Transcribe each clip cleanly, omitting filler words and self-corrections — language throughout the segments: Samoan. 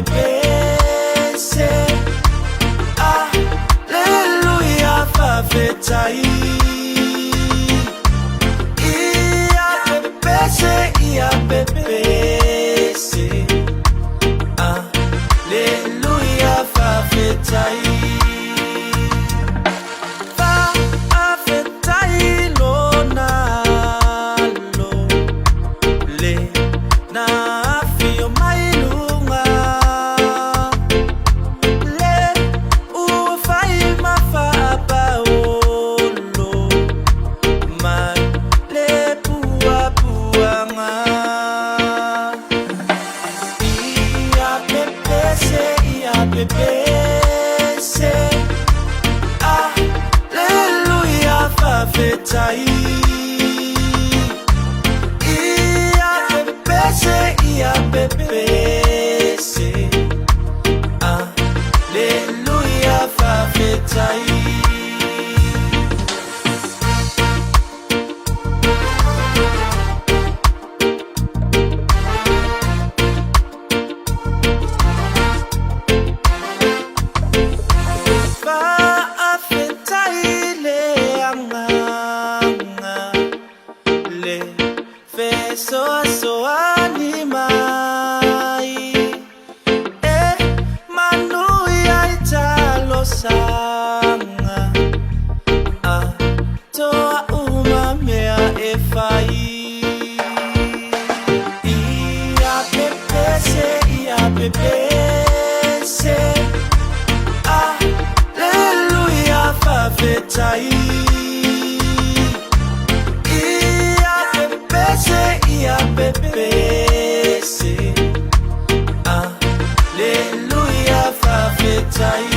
pepese. Aleluia, fafetai. Ia pepese, ia pepese. Aleluia, fafetai. Fa'afetai lona alo le na afio mai luga le ua fai ma faapaolo mai le puapuaga. Ia pepese, ia pepese. Aleluia, fafetai. Ia pepese, ia pepese. Aleluia, fafetai. Fa'afetai le agaga le fesoasoani mai e manuia i talosaga atoa uma mea e fai. Ia pepese, ia pepese. Aleluia, fafetai. Ia pepese, ia pepese. Aleluia, fafetai.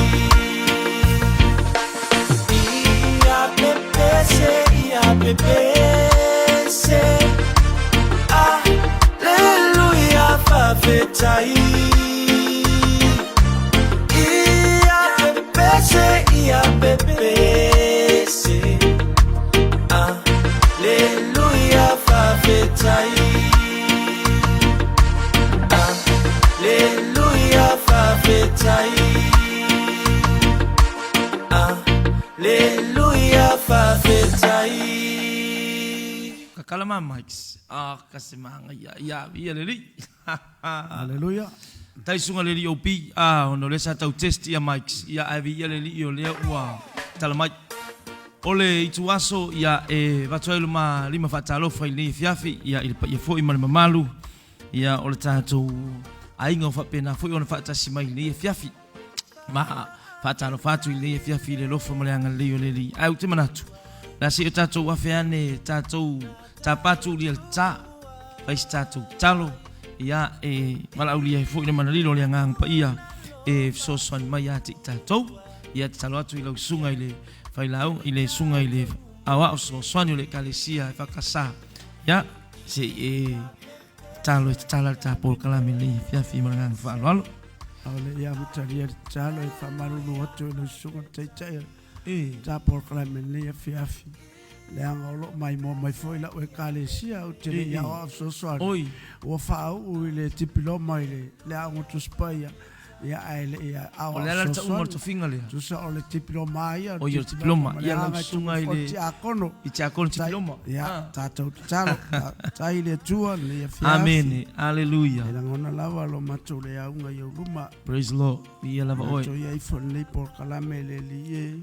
Ia pepese, ia pepese. Aleluia, fafetai. Ia pepese, ia pepese. Aleluia, fafetai. Aleluia, fafetai. Aleluia, fafetai. Kakala ma mics. Ah, kasi manga ia ia ia leli. Haleluia. Tai sunga leli OP. Ah, ono le sa tau test ia mics. Ia ai ia leli o lea ua tala mai. O le ituaso ia e vatu ai luma lima faatalofa i lenei afiafi ia i le paia foi ma le mamalu ia o le tatou aiga o faapena foi ona faatasi mai i lenei afiafi. Ma faatalofa atu i lenei afiafi i le alofa ma le agalelei o le Alii. Ae ou te manatu, o le a se i o tatou afe ane tatou tapa atu ulia le ta, fai se tatou tatalo, ia e valaaulia ai foi le manalilo o le Agaga Paia e fesoasoani mai ia te i tatou. Ia tatalo atu i lau susuga i le Failaau, i le susuga i le Aoao Fesoasoani o le Ekalesia EFKS, ia se i e tatalo e tatala le ta polokalame i lenei afiafi ma le agaga faaaloalo. A o le i amatalia le tatalo e faamalulu atu i lau susuga le Taitai o le ta polokalame i lenei afiafi, leaga o lo o maimoa mai foi lau Ekalesia, ou te le i aoao fesoasoani, ua faauu i le tipiloma i le Aoga Tusi Paia, Ia, ae le i aoao O le ala le tauga o le tofiga lea. Tusa o le diploma ia. O ia o le diploma. Ia lau susuga i le tiakono. I tiakono diploma. Ia, tatou tatalo. Tai le Atua le afiafi. Amene. Aleluia. E lagona lava lo matou le auga i ou luma. Praise the Lord. Ia lava oe. Matou ia ifo lenei polokalame le Alii e.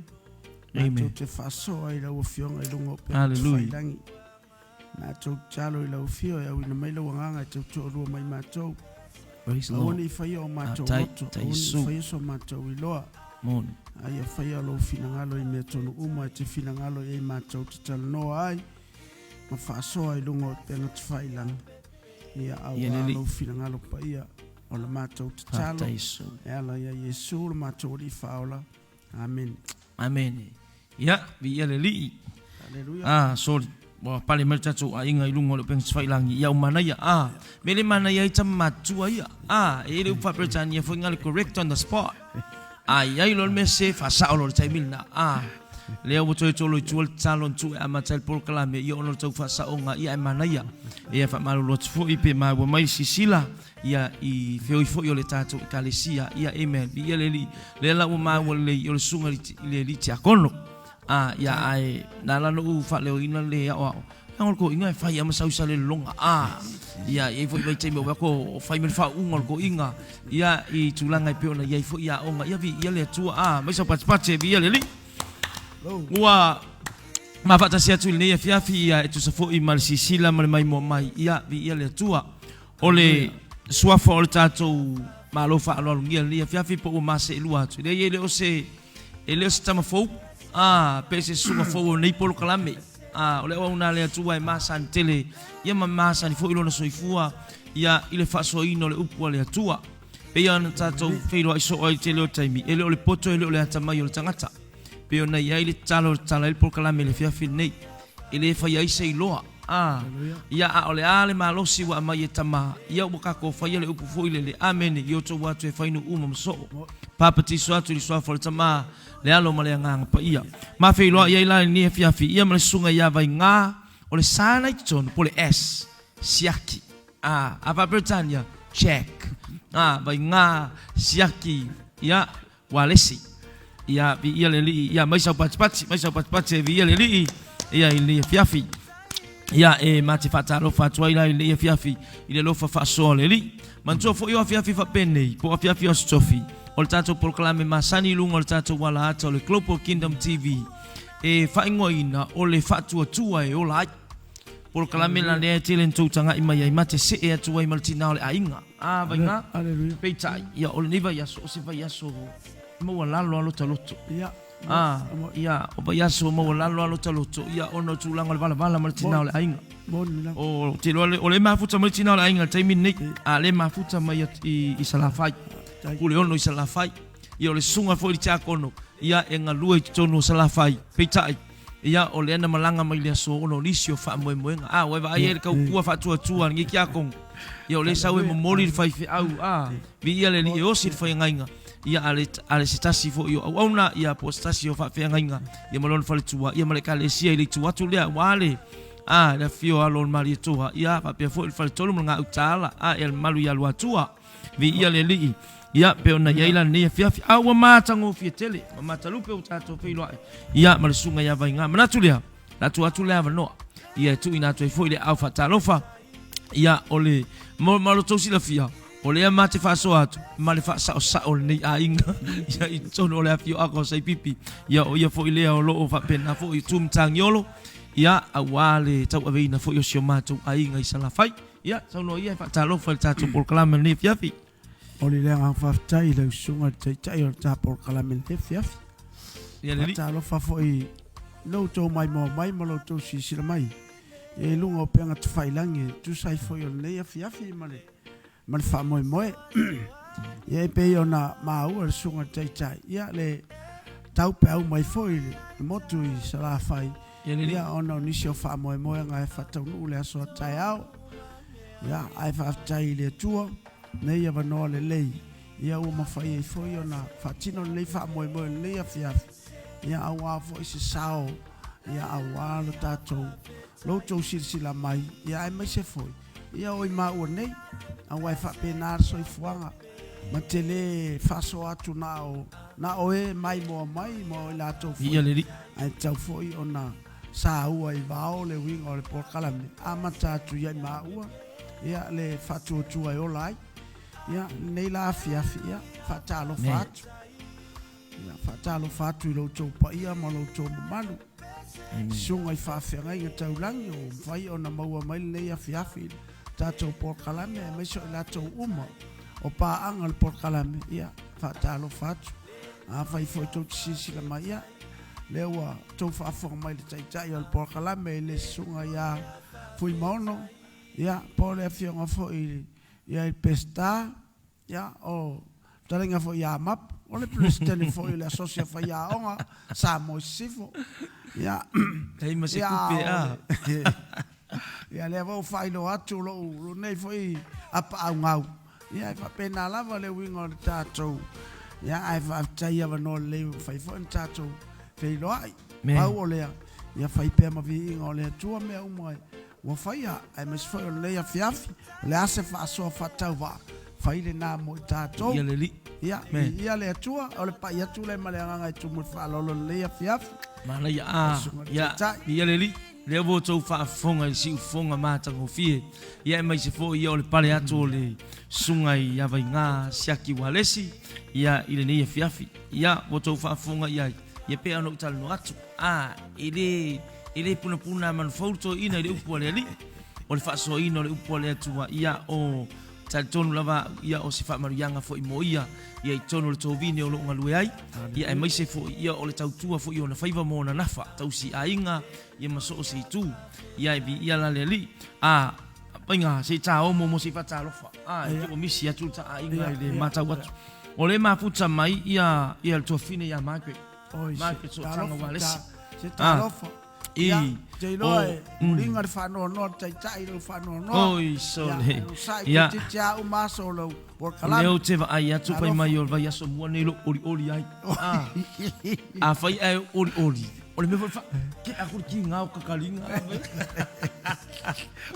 Amen. Matou te faasoa i lau Afioga i luga o pea Hallelujah. Tafailangi. Matou tatalo i lau afio e auina mai lau agaga e tautoalua mai matou. Praise the Aua Lord. ne i faia o matou Faafetai, loto, tai aua ne i Iesu. faia so matou iloa. Moni. A ia faia lou finagalo i mea tonu uma e te finagalo i ai matou te talanoa ai ma faasoa i luga o upega tafailagi. Ia Ia auā lelei. lou finagalo paia o la matou tatalo Faafetai Iesu. e ala ia Iesu lo matou Alii Faaola. Amene. Amene. Ia, viia le Alii. Aleluia. Ah, sorry. Ua pale mai le tatou aiga i luga o le upega tafailagi. Ia, o manaia. Ah, me le manaia ai tama matutua ia. Ah, e i ai le upu faa-Peretania foi nga le correct on the spot. A i ai loa le mea sese, faasao loa i le taimi lena. Ah, Lea ua toe tolo i tua le tatalo na tuu e amata ai le polokalame, ia ona o le tau faasaoga, ia ae manaia. Ia faamalulu atu foi pe maua mai le sisila, ia i feoi foi o le tatou Ekalesia. Ia amen. Viia le Alii. Lea la ua maua lelei o le susuga i le Alii Tiakono. A, ia ae na ala ona ou faaleoina le aoao, leaga o le toeaina e fai lava ma sau i Salelologa. A, ia e i ai foi vaitaimi ua vaai atu o fai mai le faauuga o le toeaina, ia i tulaga e pei ona i ai foi aoga. Ia viia le Atua. A, aumai sau patipati e viia le Alii. Ua ma faatasi atu i lenei afiafi, ia e tusa foi ma le sisila ma le maimoa mai. Ia viia le Atua. O le suafa o le tatou Malo faaaloalogia i lenei afiafi po ua ma seelua atu. Leai e le o se E le o se tama fou, a, pe se susuga fou o nei polokalame. A, o le auauna a le Atua e masani tele, ia ma masani foi lona soifua, ia, i le faasoaina o le upu a le Atua. Pei ona tatou feiloai soo ai i le tele o taimi, e le o le poto e le o le atamai o le tagata. Pei ona i ai le tatalo e tatala ai le polokalame i le afiafi lenei. E le faia ai se iloa. A, ia, a o le a le malosi ua aumai e Tama, ia ua tatou faia le upu foi lele, Amene, i outou atu e fai nuu uma ma soo. Papatiso atu i le suafa o le Tama, le Alo ma le Agaga Paia. Ma feiloai ai la i lenei afiafi, ia ma le susuga ia Vaigā, o le sa na i totonu, po o le S, Siaki. A, a faa-Peretania, Jack. A, Vaigā, Siaki, ia, Ualesi. Ia, viia le Alii. Ia, mai sau patipati, mai sau patipati e viia le Alii, ia, i lenei afiafi. Ia, e ma te faatalofa atu ai la i lenei afiafi i le alofa faasoa o le Alii. Manatua foi o afiafi faapenei, po o afiafi o Aso Tofi, o le tatou polokalame masani i luga o le tatou alaata o le Global Kingdom TV, e faaigoaina o le Faatuatua e Ola Ai. Polokalame la lea e tele na tou tagai mai ai ma te see atu ai ma le tina o le aiga. A, vaiga. Aleluia. Peitai, ia, o lenei vaiaso, o se vaiaso maualalo lava lota loto. Ia. A, ia, o vaiaso maualalo lava lota loto, ia, ona o tulaga o le valavala ma le tina o le aiga. Moni lava. O, te iloa, o lea e mafuta mai le tina o le aiga i le taimi lenei, a lea e mafuta mai i Salafai, Puleono i Salafai. Ia, o le susuga foi i le tiakono, ia, e galue i totonu o Salafai, peitai, Ia, o lea na malaga mai le aso 6 o nisi o faamoemoega. A, ua e vaai ai le tautua faatuatua a lenei tiakono. Ia, o lea sau e momoli le faifeau, a, viia le Alii e osi le faiagaiga. Ia, a le, a le se tasi foi o auauna, ia, po o se tasi o faafeagaiga, ia ma lona faletua, ia ma le Ekalesia i le itu atu lea, aua le, a, le afifio o alo o le Malietoa, ia, faapea foi le faletolu ma le Gautaala, a, ia le mamalu ia Luatua. Viia le Alii. Ia, pei ona i ai la lenei afiafi. A ua matagofie tele, ma matalupe ua tatou feiloai, ia, ma le susuga ia Vaiga. Manatu lea, o le a tuu atu le avanoa, ia, e tuuina atu ai foi le aao faatalofa, ia, o le, mo, ma lo outou silafia, o lea ma te faasoa atu ma le faasaosao o lenei aiga, ia, i totonu o le afioaga o Saipipi. Ia, o ia foi lea o lo o faapena foi tu matagiolo, ia, aua le tauaveina foi o si o matou aiga i Salafai. Ia, saunoa ia e faatalofa i le tatou polokalame i lenei afiafi. Momoli le agaga faafetai i lau susuga i le Taitai o le ta polokalame i lenei afiafi. Ia le alii. Faatalofa foi i lo outou maimoa mai ma lo outou silasila mai i luga o upega tafailagi e tusa ai foi o lenei afiafi ma le ma le faamoemoe. Ia e pei ona maua le susuga i le Taitai, ia le taupeau mai foi i le motu i Salafai, Ia ona o nisi o faamoemoega e faataunuu le aso a taeao. Ia, ae faafetai i le Atua nei avanoa lelei, ia ua mafai ai foi ona faatino lenei faamoemoe i lenei afiafi, ia auā foi se sao, ia auā lo tatou, lo outou silasila mai, ia aemaise foi, ia o i maua nei, auā e faapena le soifuaga. Ma te le faasoa atu na o, na o e maimoa mai ma o i latou foi. Viia le Alii. Ae tatau foi ona saua i vao le uiga o le polokalame, amata atu ia i maua, ia le faatuatua e ola ai. Ia, lenei la afiafi, ia, faatalofa atu. Ia, faatalofa atu i lo outou paia ma lo outou mamalu. Susuga i faafeagaiga taulagi ua mafai ona maua mai lenei afiafi i le tatou polokalame aemaise o i latou uma o paaga o le polokalame, ia, faatalofa atu. Afai foi tou te silasila mai, ia, lea ua outou faafofoga mai i le taitai o le polokalame i le susuga ia Fuimaono, ia, po o le afioga foi ia i Peseta, Ia, o fetalaiga foi ia Mapu, o le Peresetene foi o le Asosi a Faiaoga Samoa i Sisifo. Ia, Leai ma se tupe, a. Ia, lea foi ua faailoa atu lou nei foi apaau gau. Ia, e faapena lava le uiga o le tatou, ia, ae faafetai i avanoa lelei ua mafai foi ona tatou feiloai. Pau o lea, ia fai pea ma viiga o le Atua mea uma ua faia, aemaise foi o lenei afiafi, o le a se faasoa faatauvaa, fai lena mo i tatou. Ia le Alii. Ia, viia le Atua, o le pai atu lea ma le agaga e tumu i le faaaloalo i lenei afiafi. Manaia, a, ia, viia le Alii. Lea ua outou faafofoga i le siufofoga matagofie, ia aemaise foi ia o le pale atu o le Susuga ia Vaiga Siaki Ualesi, ia i lenei afiafi. Ia, ua outou faafofoga i ai, ia pei ona ou talanoa atu, a, e le, e le punapuna manufou le toeaina i le upu a le Alii, o le faasoaina o le upu a le Atua, ia o Talitonu lava au ia o se faamanuiaga foi mo ia, ia i totonu o le tovine o lo o galue ai, ia aemaise foi ia o le tautua foi i ona faiva ma ona nafa, tausi aiga, ia ma so o se itu. Ia e viia la le Alii. A, paiga, se i ta omo mo se i faatalofa. A, e te ua misi atu le ta aiga i le matau atu. O le mafuta mai ia, ia le tuafine ia Margaret. Margaret Sootaga Ualesi. Se talofa. Ia, te iloa e muliga le faanoanoa le taitai i lou faanoanoa. Oi, sole. Ia, te a uma aso o lou polokalame. O lea ou te vaai atu fai mai o le vaiaso mua nei lou olioli ai. Afai ae olioli, o le mea foi ke aku le kiga o kakaliga.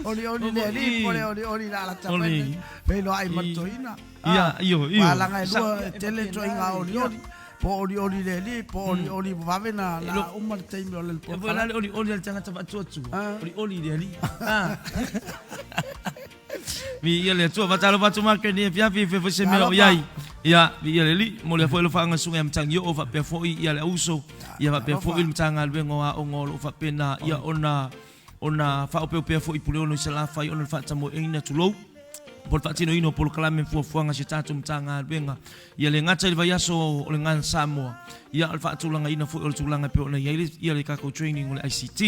Olioli le alii po o le olioli le alata mai feiloai ma le toeaina. Ia, io, io. Aua leaga e lua, e tele ituaiga olioli. Po o olioli le alii, po o olioli vave na la uma le taimi o le E foi la le olioli a le tagata faatuatua, olioli i le alii. Viia le Atua, faatalofa atu Margaret nei afiafi, fia foi se mea o i ai. Ia, viia le Alii, momoli foi alofa susuga ia Matagi-oo, faapea foi ia le Auso, ia faapea foi le Matagaluega o Aoga o lo o faapena ia ona ona faaopeopea foi i Puleono i Salafai ona o le faatamoeina, tulou, po o le faatinoina o polokalame ma fuafuaga a si a tatou Matagaluega. Ia le gata i le vaiaso o le Gana Samoa, ia o le faatulagaina foi o le tulaga e pei ona i ai le, ia le tatou training o le ICT.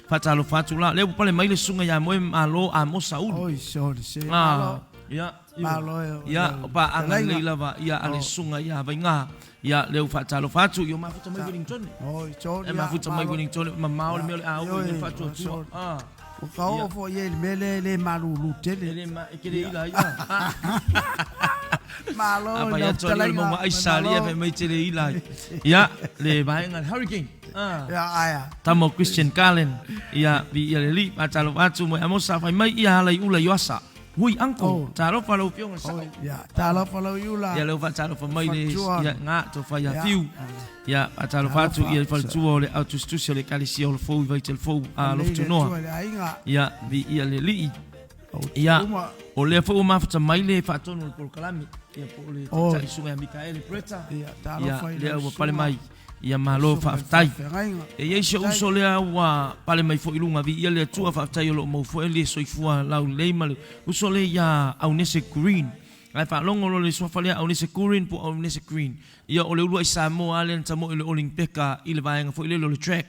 Faatalofa atu la, lea ua pale mai le susuga ia Moe Malo Amosa Ulu. Oi, sole, se malo. Ia, Malo e. Ia, o paaga lelei lava ia a le susuga ia Vaiga. Ia, lea ua faatalofa atu, ia mafuta mai Wellington. Oi, sole. E mafuta mai Wellington, mamao le mea o le a oo i le faatuatua. Ah. Ua ka oo foi i ai i le mea lea e le malulu tele. E le ma, e kele ila ia. Malo i lau fetalaiga. Mauga aisa lia fai mai tele ila. Ia, le vaega le Hurricane. Ah. Ia, aia. Tama Christian Garland. Ia, vi ia le li, faatalofa atu mo Amosa fai mai ia hala i ula i Oasa. Hui uncle, oh. Talofa lau afioga sao. Oh, ia, talofa lau iula. Ia leu faatalofa mai le ia nga to fai a fiu. Ia faatalofa atu ia le faletua o le au tusitusi o le ekalesia o le fou i Vaitele Fou a Lofutunoa. Ia vi ia le lii. Ia o lea foi ua mafuta mai le faatonu o le polokalame ia po o le taitai susuga ia Mikaele Bretta. Ia lea ua pale mai. Ia malo faafetai. E i ai si ou uso lea ua pale mai foi i luga, viia le Atua, faafetai o lo o maua foi le soifua laulelei ma le uso lea ia Aunese Green. Ae faalogo loa le suafa lea Aunese Green po o Aunese Green. Ia o le uluai Samoa lava lea na tamoe i le Olimpeka i le vaega foi lele o le track.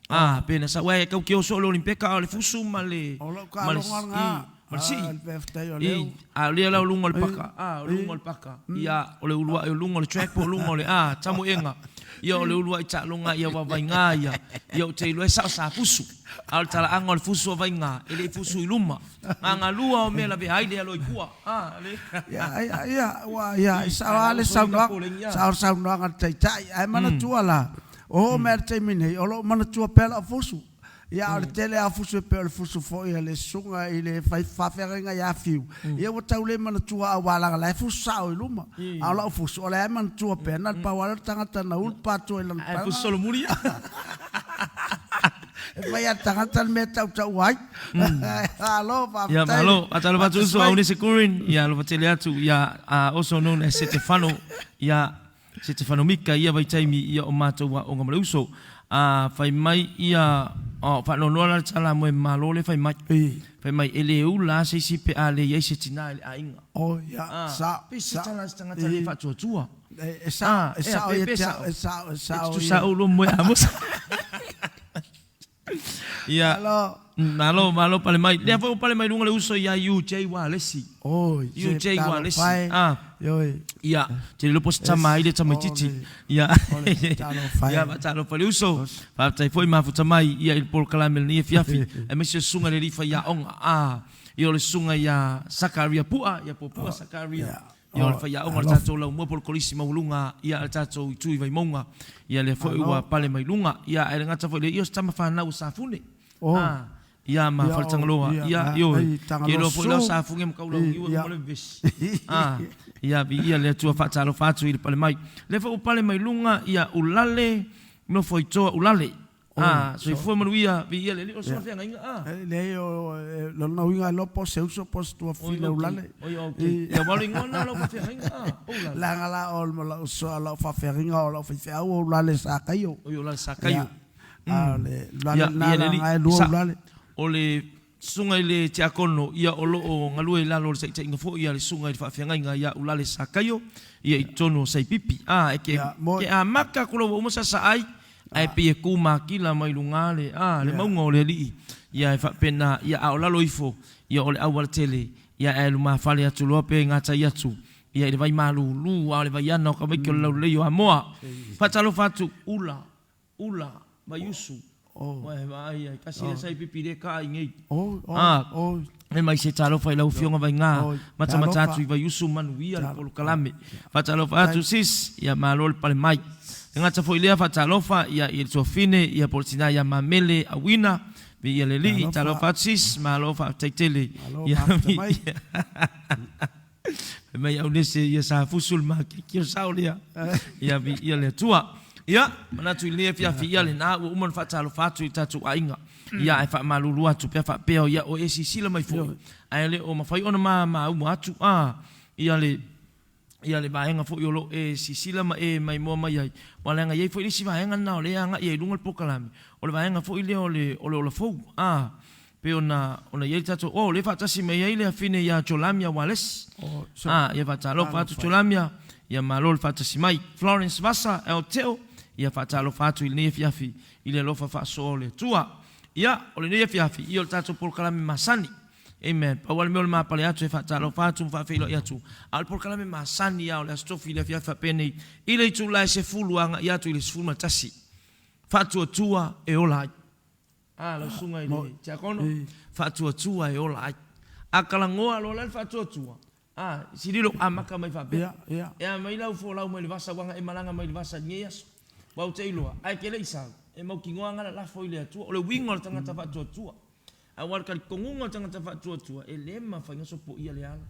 Ah, pe na sau ae tau ke oso o le Olimpeka a o le fusu ma le O lou ma le taaloga lena. ma le sii. Ah, faafetai o leu. A o lea la o luga o le paka. Ah, o luga o le paka. Ia, o le uluai o luga o le track po o luga o le ah, tamoega. Ia o le uluai taaloga ia ua vaiga ia. Ia ou te iloa e sao sa fusu. A o le talaaga o le fusu a vaiga, e le i fusu i luma. Gagalua o mea lavea ai le alo i tua. Ah, le. Ia, ia, ia, ua, ia, e sao lava le saunoaga, sao le saunoaga a le Taitai. Ae manatua la, O oo mai i le taimi nei, o lo o manatua pea lau fusu. Ia, a o le tele lava o fusu e pei o le fusu foi a le susuga i le fai faafeagaiga ia Fiu, ia ua tau le manatua aua leaga la e fusu sao i luma. A o lau fusu, o la e manatua pea, na o le pau lava lea o le tagata na ulu patua i lana Ae fusu solomuli. E fai lava e le tagata le mea e tautau ai. Malo, faafetai. Ia, malo. Faatalofa atu uso, Aunese Kurin. Ia, alofa tele atu. Ia, also known as Setefano. Ia, Setefano Mika i ia vaitaimi ia o matou aoga ma le uso. A fai mai ia, o, faanoanoa la le tala moe malo le fai mai. Fai mai, e le ula a se isi pe a le i ai se tina i le aiga. Oh, ia, A, sao, pei se sao. tala a se tagata le faatuatua. E, e sao, A, e ea, sao pe, ia pe te au, sao. e sao, e E sao tutusa ia. au lo moe Amosa. Ia, Malo. malo, malo pale mai. Lea foi ua pale mai luga le uso ia UJ Walesi. Oi, se UJ talo Walesi. fai. Ah. Ioi. Ia, te le lopo se tama ai le tamaitiiti. Ia, Ole, talo fai. ia, faatalofa le uso. Faafetai foi mafuta mai ia i le polokalame lenei afiafi. Aemaise o susuga i le alii faiaoga. Ah. Ia o le susuga ia Sakaria Pu'a, ia po Pu'a Sakaria. Ia o le faiaoga o le tatou laumua po o le kolisi maualuga ia a le tatou itu i Vaimauga. Ia lea foi ua pale mai luga. Ia ae le gata foi i lea, ia o se tama fanau a Safune. Ah, ia ma Faletagaloa. Ia, ioe. Ke iloa foi la o Safune ma Kaulauiu e uma le vevesi. Ah, ia viia le Atua faatalofa atu i le pale mai. Lea foi ua pale mai luga ia Ulale Nofoitoa Ulale. Ah, soifua manuia, viia le Alii, o le feagaiga ah. Leai, o lona uiga iloa po o se uso po o se tuafafine Ulale. Oi, okay. Ia aua o le igoa lena o lau faafeagaiga ah, o Ulale. Leaga la o lau faafeagaiga o lau faifeau o Ulale Sakaio. Oi, o Ulale Sakaio. A o le Ulale lena leaga e lua Ulale. O le susuga i le Tiakono, ia o lo o galue i lalo o le taitaiga foi a le susuga i le faafeagaiga ia Ulale Sakaio, ia i totonu o Saipipi. A, e ke, ke amata atu loa ua uma sasaai, ae pei e tu makila mai luga le, a, le mauga o le alii, ia e faapena, ia a o lalo ifo, ia o le aualatele, ia ae lumafale atu loa pe gatai atu, ia i le vai malulu, a o le vai ana o tamaiti o le laulelei o Amoa. Faatalofa atu, ula, Ula, Vaiusu, Ua e vaai ai, tasi lea saipipi le kaa i nei. A, e mai se talofa i lau Afioga Vaiga, matamata atu i Vaiusu, manuia le polokalame. Faatalofa atu sis, ia malo le pale mai. E gata foi lea faatalofa ia i le tuafine, ia po o le tina ia Mamele Auina, viia le Alii, talofa atu sis, malo faafetai tele. Ia, Fai mai Aunese ia sa fusu le makeki o sao lea. Ia viia le Atua. Ia, manatu i lenei afiafi ia lena ua uma ona faatalofa atu i tatou aiga. Ia ae faamalulu atu pe a faapea ia o e sisila mai foi ae le o mafai ona ma maua atu a ia le ia le vaega foi o lo o e sisila ma e maimoa mai ai. Aua leaga e i ai foi le isi vaega lena o lea e agai ai i luga le polokalame, o le vaega foi lea o le o le ola fou. A pei ona ona i ai le tatou oh lea e faatasi mai ai le afine ia Jolamia Wallace. Oh, so, Ah, ia faatalofa atu Jolamia, ia malo le faatasi mai. Florence Vasa El Teo, ia faatalofa atu i lenei afiafi i le alofa faasoa o le Atua. Ia, o lenei afiafi, ia o le tatou polokalame masani. Amen. Pau lava le mea o le mapale atu e faatalofa atu ma faafeiloai atu. A o le polokalame masani lava o le Aso Tofi i le afiafi faapenei i le itula e 10 agai atu i le 11. Faatuatua e ola ai. A, lau susuga i le Tiakono, faatuatua e ola ai. A talanoa loa la le faatuatua, a, sili lou amata mai faapea, e a mai lau folau mai le vasa uaga e malaga mai le vasa i lenei aso. Ua ou te iloa, ae ke le i sau, e mautinoa nga lalafo i le Atua. O le uiga o le tagata faatuatua. Aua o le talitonuga o le tagata faatuatua, e le mafai ona sopoia le ala.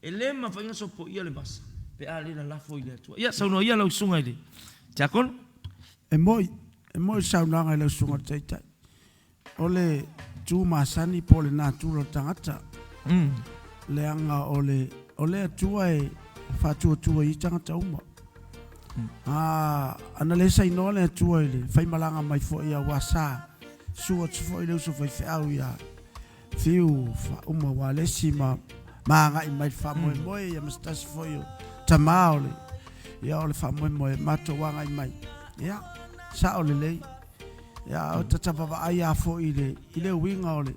E le mafai ona sopoia le vasa pe a le lalafo i le Atua. Ia, saunoa ia lau susuga i le Tiakono. E moi, e moi le saunoaga i lau susuga i le Taitai. O le tu masani po o le natura o le tagata. Leaga o le, o le Atua e faatuatua i tagata uma. A, ana le sainoa le Atua i le faimalaga mai foi aua sa susu atu foi le uso faifeau ia Fiu faauma Ualesi ma ma agai mai le faamoemoe ia ma se tasi foi o tama o le ia o le faamoemoe matou agai mai ia sao lelei ia o tata vaavaai a foi i le i le uiga o le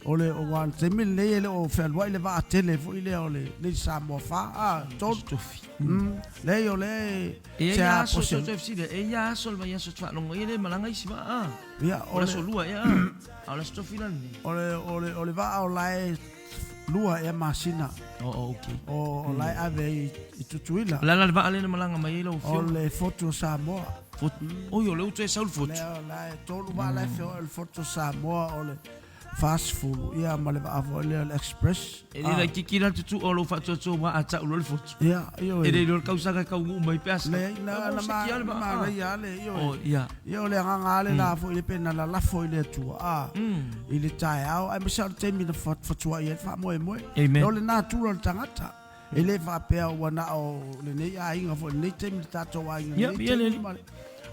o le o le taimi lenei e le o fealuai le vaa tele foi lea o le Lady Samoa 4 a 3 Tofi. Leai o le E i ai aso, e i ai aso o le vaiaso e te faalogo ai e le malaga isi vaa. Ia, o le aso lua ea, a o le aso tofi la lenei. O le, o le, o le vaa o la e lua ea masina. Oh, okay. O, o la e ave i, i Tutuila. O le a la le vaa lea na malaga mai ai lau afioga? O le Fotu o Samoa. Fotu, oi o lea ua toe sau le Fotu. Lea, o la e tolu vaa la e feoai o le Fotu o Samoa, o le 40, ia ma le vaa foi lea o le Express. E le laitiiti la le tutu'a o lou faatuatua aua a ta'u loa le fotu. Ia, ioe. E le iloa le tausaga e taunuu mai pe a sa. Leai, na, na, ma, na manaia lava le, ioe. Oh, ia. Ia, o le agaga lava le la foi le pe na lalafo i le Atua, a, i le taeao, aemaise lava o le taimi na fatuai ai le faamoemoe. Amen. O le natura o le tagata. E le faapea ua na o lenei aiga foi, lenei taimi, le tatou aiga, lenei taimi ma le,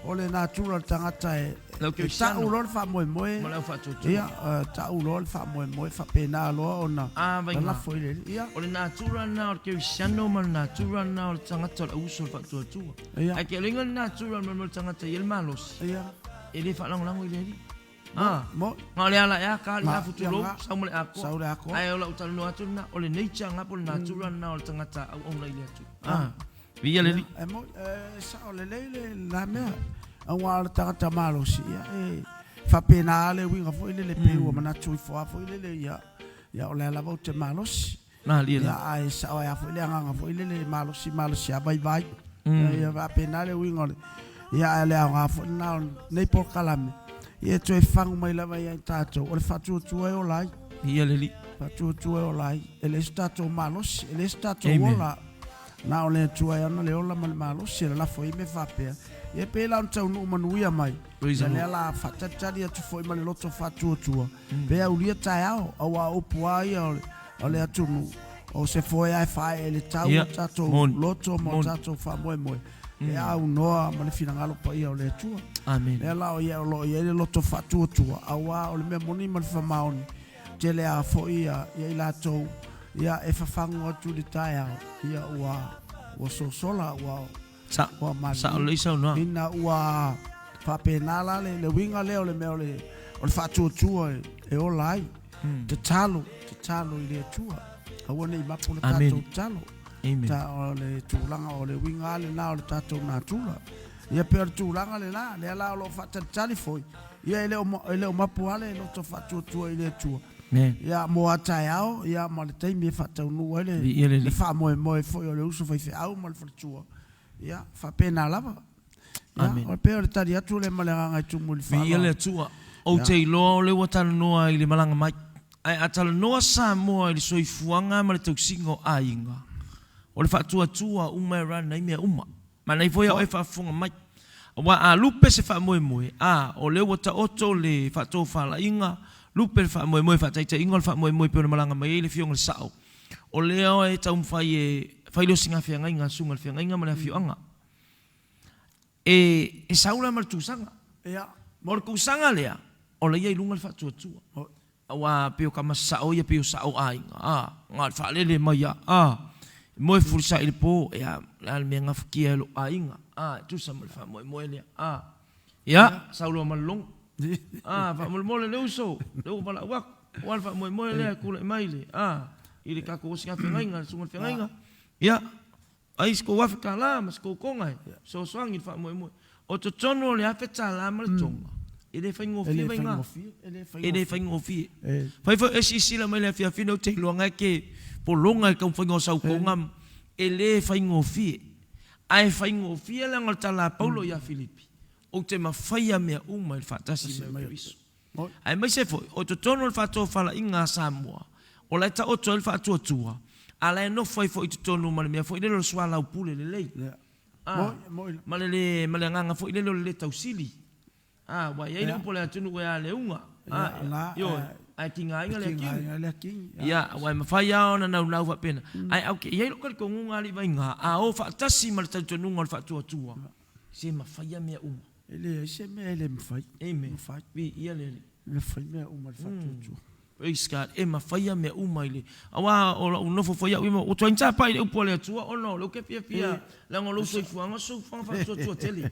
o le natura o le tagata e, e ta'u loa le faamoemoe. Ma le au faatuatua. Ia, ta'u loa le faamoemoe, faapena loa ona lalafo i le Alii. Ia. O le natura lena o le kerisiano ma le natura lena o le tagata o le auuso o le faatuatua. Ia. Ae ke alu inga le natura o le mea o le tagata e i ai le malosi. Ia. E le faalagolago i le Alii. Ah, Mo. Na o le ala ea ka ali afu tulou, sau ma le akoa. Sau le akoa. Ae o lau talanoa atu lena, o le nature nga po o le natura lena o le tagata auauna i le Atua. Ah, viia le Alii. E mo, e sao lelei le la mea. Aua o le tagata malosi, ia, e faapena lava le uiga foi lele pei ua manatu ifo lava foi lele, ia. Ia o lea lava ou te malosi. Ia ae sao ai lava foi le agaga foi lele e malosi malosi lava vaivai. Ia faapena le uiga o le ia ae o le aoga foi lena o lenei polokalame ia e toe fagu mai lava ia i tatou o le faatuatua e ola ai. Ia le Alii. Faatuatua e ola ai. E leai so tatou malosi, e leai so tatou ola. Na o le Atua e ana le ola ma le malosi e lalafo ai mea faapea. Ia e pei la ona taunuu manuia mai. Ia lea la faatalitali atu foi ma le loto faatuatua. Pe aulia taeao, auā o upu lava ia o le atunuu, o se foe lava e faaee i le tau o tatou loto ma o tatou faamoemoe, e aunoa ma le finagalo paia o le Atua. Lea la o ia o lo o i ai le loto faatuatua, auā o le mea moni ma le faamaoni, tele lava foi ia i latou ia e fafagu atu i le taeao, ia ua sosola, ua Sa, ua sao lelei saunoaga. Ina ua faapena la le, le uiga lea o le mea o le, o le faatuatua e, e ola ai. Mm. Tatalo, tatalo i le Atua. Aua ne i mapu le tatou tatalo. Amen. Ta, o le tulaga o le uiga lava lena o le tatou natura. Ia pei o le tulaga lena, lea la o lo o faatalitali foi, ia e le o, e le o mapu lava le loto faatuatua i le Atua. Ia, mo a taeao, ia, ma le taimi e faataunuu ai le, le faamoemoe foi o le uso faifeau ma le faletua. Ia, faapena lava. Ia, o pei o le tali atu lea ma le agaga e tumu i le faaaloalo. Viia le Atua. Ou te iloa o lea ua talanoa i le malaga mai. Ae a talanoa Samoa i le soifuaga ma le tausiga o aiga, o le faatuatua uma e run ai mea uma. Manaia foi a oe faafofoga mai. Aua a lupe se faamoemoe, a, o lea ua taoto le faatofalaiga, lupe le faamoemoe, faataitaiga o le faamoemoe pei ona malaga mai ai le Afioga i le Sao, o lea e taumafai e fai le osiga feagaiga a Susuga i le Feagaiga ma le afioaga. E, e sau la ma le tusaga. Ia. Ma o le tusaga lea, o la ia i luga le faatuatua. Aua pei o tama sao ia pei o sao aiga a na o le faalele mai a a moe fulisai i le po ia le a le mea gafatia e lou aiga a e tusa ma le faamoemoe lea a ia sau loa ma le logo a faamolemole le uso lea ua valaau atu aua le faamoemoe lea e tulai mai le a i le tatou osi feagaiga le susuga i le feagaiga ia ai se tou $1000 ma se tou toga e fesoasoani i le faamoemoe. O totonu o le $1000 ma le toga, e le faigofie vaiga. E le faigofie. Fai foi e silasila mai i le afiafi nei ou te iloa na e te pologa i le taumafaiga o sau toga, e le faigofie. Ae faigofie leaga o le tala a Paulo ia Filipi, ou te mafaia mea uma i le faatasi mai o Keriso. Aemaise foi, o totonu o le faatofalaiga a Samoa, o la e taoto ai le faatuatua, a la e nofo ai foi i totonu ma le mea foi lele o le soalaupule lelei, a, ma le le, ma le agaga foi lele o le le tausili. A, ua i ai le upu a le atunuu e a le uga, a, ioe, ae tigaina le akini. Ia, aua e mafai lava ona naunau faapena. Ae au, e i ai lou talitonuga alii vaiga, a o faatasi ma le talitonuga o le faatuatua, se mafai lava mea uma. E leai se mea e le mafai. Amen. Mafai. Viia le Alii. E mafai mea uma i le faatuatua. Praise God. E mafaia mea uma i le. Aua o lou nofo foi au i ua tuai tapai i le upu a le Atua ona o lea ou te fiafia leaga o lou soifuaga o se soifuaga faatuatua tele.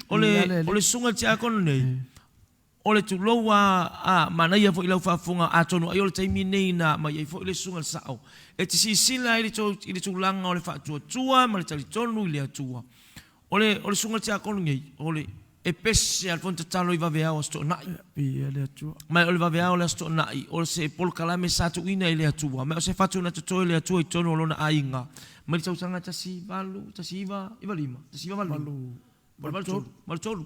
O le o le susuga i le tiakono nei, o le tulou a a manaia foi i lau faafofoga atonu ai o le taimi nei na aumai ai foi le susuga i le sao e te silasila ai i le tulaga o le faatuatua ma le talitonu i le Atua. O le, o le susuga i le tiakono nei, o le, e pese a le fono tatalo i vaveao Aso Toonai. Viia le Atua. Ma o le vaveao o le Aso Toonai, o se polokalame sa tuuina e le Atua, ma o se fatu na totoe e le Atua i totonu o lona aiga, mai le tausaga 18, 1995, 1985, 83, 83.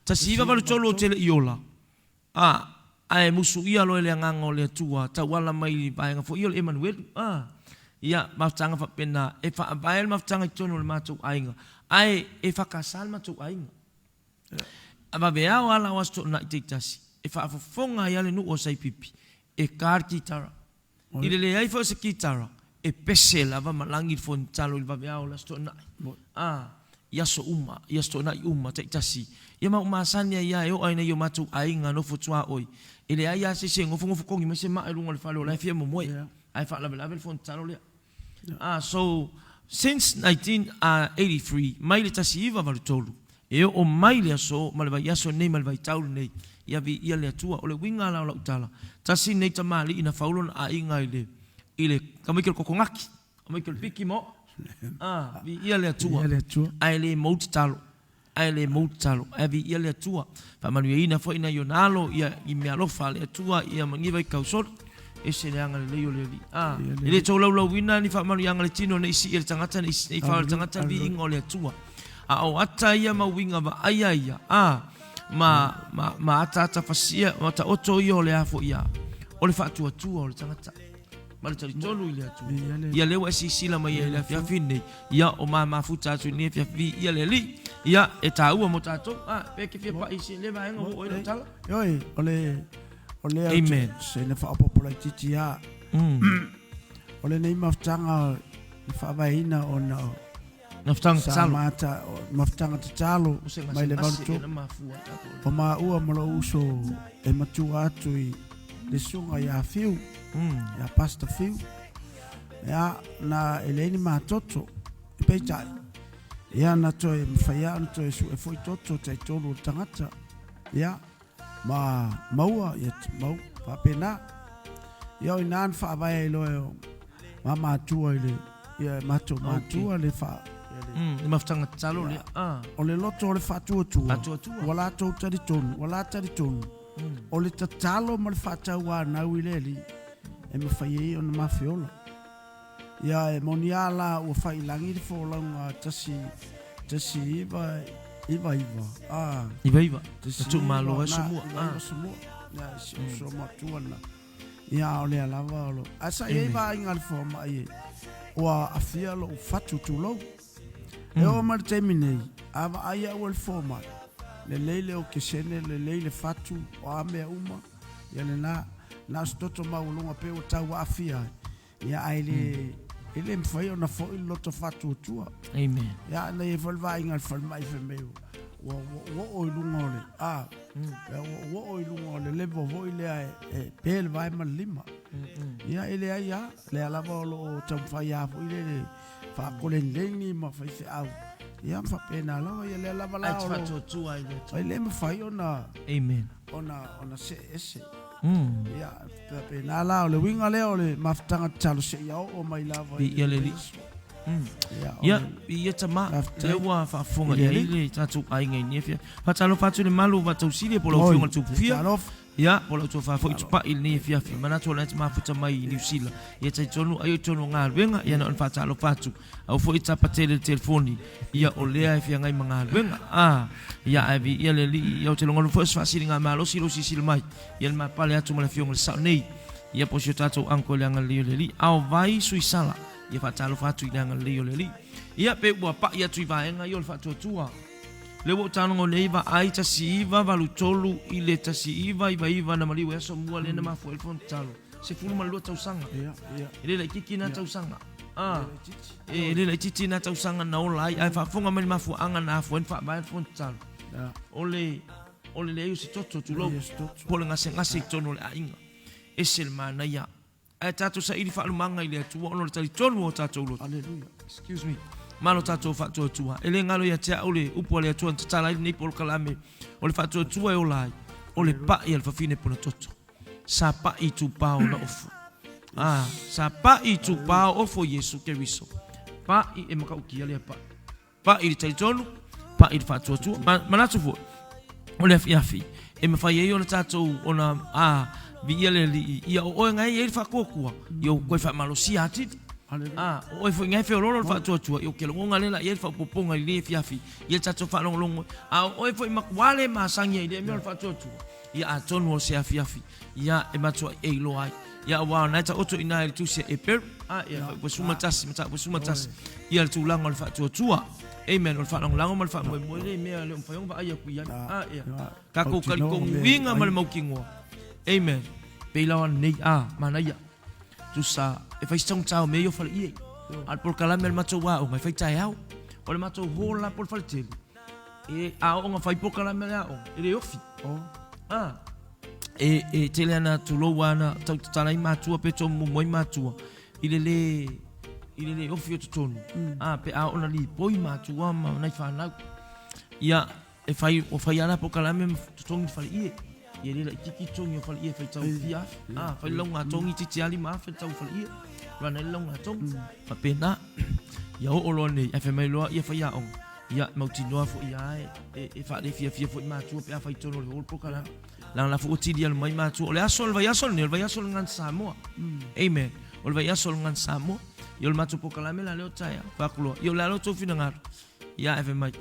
1983 ou te le i ola, a, ae musuia loa e le Agaga o le Atua, tauala mai i vaega foi ia o le Emanuelu, a, ia, mafutaga faapena, e faavae le mafutaga i totonu o le matou aiga, ae e whakasa le matou aiga. A vaveao ala o Aso Toonai taitasi, e faafofoga ai lava le nuu o Saipipi, e ka le kitara. I le leai foi o se kitara, e pese lava ma lagi le fonitalo i le vaveao o le Aso Toonai. A, i aso uma, i Aso Toonai uma, taitasi. Ia ma ua masani ai lava e oo ai nei i o matou aiga nofo tuaoi, e leai lava se isi e nofonofo togi mai se maa i luga o le fale o la e fia momoe, ae faalavelave le fonitalo lea. A, so, since 1983, mai le 1983, E oo mai le aso ma le vaiaso lenei ma le vaitau lenei, ia viia le Atua. O le uiga la o lau tala, tasi lenei tamalii na fau lona aiga i le, i le tamaiti o le kokonati, tamaiti o le piki ma oo. A, viia le Atua. Ae le mou tatalo, ae le mou tatalo, ae viia le Atua. Faamanuiaina foi nai ona alo ia i meaalofa a le Atua ia maniva i kausoli. Ese le agalelei o le Alii. A, e le tolaulauina ni faamanuiaga a le tino ne i sii e le tagata, ne i fao e le tagata le viiga o le Atua. A o ata ia ma uiga vaaia ia, a, ma, ma, ma ataata fasia, ma taoto ia o le a foi a, o le faatuatua o le tagata. Ma le talitonu i le Atua. Ia lea ua e silasila mai ai i le afiafi lenei, ia o ma mafuta atu i lenei afiafi, viia le Alii. Ia, e taua mo tatou. A, pe e te fia pai i se lea vaega ua oo ai lau tala? Ioe, o le, o lea Amen. Se na faaopoopo laitiiti lava. O lenei mafutaga na faavaeina ona o Mafutaga sa tatalo. mata, o mafutaga tatalo O se mai le gasegase 83. ea na mafua tatou. O maua ma lou uso e matua atu i le susuga ia Fiu, ia Pastor Fiu. Ia, na e leai ni matoto, peitai, ia na toe mafai lava ona toe sue foi toto taitolu o le tagata. Ia, ma maua, ia mau, faapena. Ia o ina na faavae ai loa e o ma matua i le, ia e matou matua le fa, ia le, Le mafutaga tatalo lea. Ah. O le loto o le faatuatua, Faatuatua. Ua latou talitonu, ua la talitonu, o le tatalo ma le faatauanau i le Alii e mafai ai ona mafeola. Ia e moni a la ua faiilagi le folauga tasi, tasi iva, iva iva, a. Iva iva, Tasi na tuumalo ai iva, na, Somua, iva a. iva Somua. Ia, si o Somua tua na. Ia, o lea lava o lo. Ae sa i ai vaaiga a le fomai e, ua afia lou fatu tulou. E oo mai le taimi nei, a vaai au e le fomai, lelei le okesene, lelei le fatu, o a mea uma, ia lena, na o se toto maualuga pei ua tau aafia ai, ia ae le, e le mafai ona foi le loto faatuatua. Amen. Ia, na i ai foi le vaaiga a le falemai fai mai ua, ua, ua oo i luga o le, a, ua, ua oo i luga o le level foi lea e, e pe le vae ma le lima. Ia, e leai lava, lea lava o lo o taumafai lava foi lele faakolenilengi ma faifeau. Ia, ma faapena lava, ia lea lava la Ai te o lo o, faatuatua i le Atua. e le mafai ona, Amen. ona, ona see ese. Ia, faapena la, o le uiga lea o le mafutaga tatalo seia oo mai lava i Viia le Alii. Ia, o Ia, le- ia tama, Faafetai. lea ua faafofoga I le i ai Alii. le tatou aiga i lenei afiafi. Faatalofa atu i le malu o Vaatausili po o lau Oi, Afioga i le Tupufia. talofa. Ia, po o lau tofa foi tupai i lenei afiafi. Manatu o lena e te mafuta mai i Niu Sila. Ia talitonu ai o i totonu o galuega, ia na ona faatalofa atu. Aua foi e tapa tele i le telefoni, ia o lea e feagai ma galuega. A, ia ae viia le Alii, ia ou te logona foi o se faasiliga malosi lou silasila mai, ia le mapale atu ma le Afioga i le Sao nei. Ia po o si o tatou uncle i le agalelei o le Alii. Ao vai Suisala, ia faatalofa atu i le agalelei o le Alii. Ia pe ua pai atu i vaega ia o le faatuatua. Lea ua ou taalogo nei vaai 1983 i le 1999 na maliu ai aso mua lea na mafua ai le fono tatalo. 12 tausaga. E le laitiiti na tausaga. Ah, e le laitiiti na tausaga na ola ai. Ae faafofoga mai le mafuaaga na afua ai na faavae le fono tatalo. O le o le leai o se toto tulou, po o le gasegase i totonu o le aiga. Ese le manaia. Ae tatou saili faalumaga i le Atua ona o le talitonu o tatou loto. Hallelujah. Excuse me. Ma lo tatou faatuatua. E le galo ia te au le upu a le Atua na tatala ai lenei polokalame o le faatuatua e ola ai, o le pa'i a le fafine ponatoto. Sa pa'i itupao na ofu. Ah, sa pa'i itupao ofo Iesu Keriso. Pa'i e matautia lea pa'i. Pa'i i le talitonu, pa'i i le faatuatua. Ma, manatu foi, o le afiafi, e mafai ai ona tatou, ona, a, viia le Alii, ia o oe na e i ai le faatuatua, ia ua toe faamalosia atili. A, o oe foi na e feoloolo le faatuatua, ia ou te lagona lea la i ai le faaopoopoga i lenei afiafi, ia le tatou faalogologo. A o oe foi matua le masani ai i lea mea o le faatuatua, ia atonu o se afiafi, ia e matuai e iloa ai. Ia aua o na e taoto i ina i le tusi a Eperu, a ia 81, mataupu 11, ia le tulaga o le faatuatua. Amen. O le faalagolago ma le faamoemoe lea i mea e le o mafai ona vaai atu i ai. A ia tatou talitonuina ma le mautinoa. Amen. Pei lava lenei, a, manaia. Tusa, e fai se taugata o mea ia o faleie. A o le polokalame a le matou aoga e fai taeao. O le matou hall la po o le faletele, e a oo ina fai polokalame a le aoga, e le ofi. A, e, e tele ana tulou ana tau tatala ai matua pe tomumu ai matua i le le i le le ofi o totonu. A, pe a oo ina lipoi matua ma nai fanau. Ia, e fai, ua fai lava la polokalame ma totogi le faleie. Ia e le laitiiti totogi o faleie e fai tau fia afe. A, fai le lauga togi titi lava 5,000 le tau faleie. Run ai le lauga togi. Faapena. Ia oo loa nei, ae fai mai loa ia faiaoga. Ia, mautinoa foi lava e, e, e faalefiafia foi matua pe a fai totonu o le hall polokalame. Leaga la foi ua tili alu mai matua. O le aso o le vaiaso lenei, o le vaiaso o le Gagana Samoa. Amen. O le vaiaso o le Gagana Samoa. Ia o le matou polokalame la lea o taeao. Fai atu loa, ia o le a la outou finagalo? Ia ae fai mai,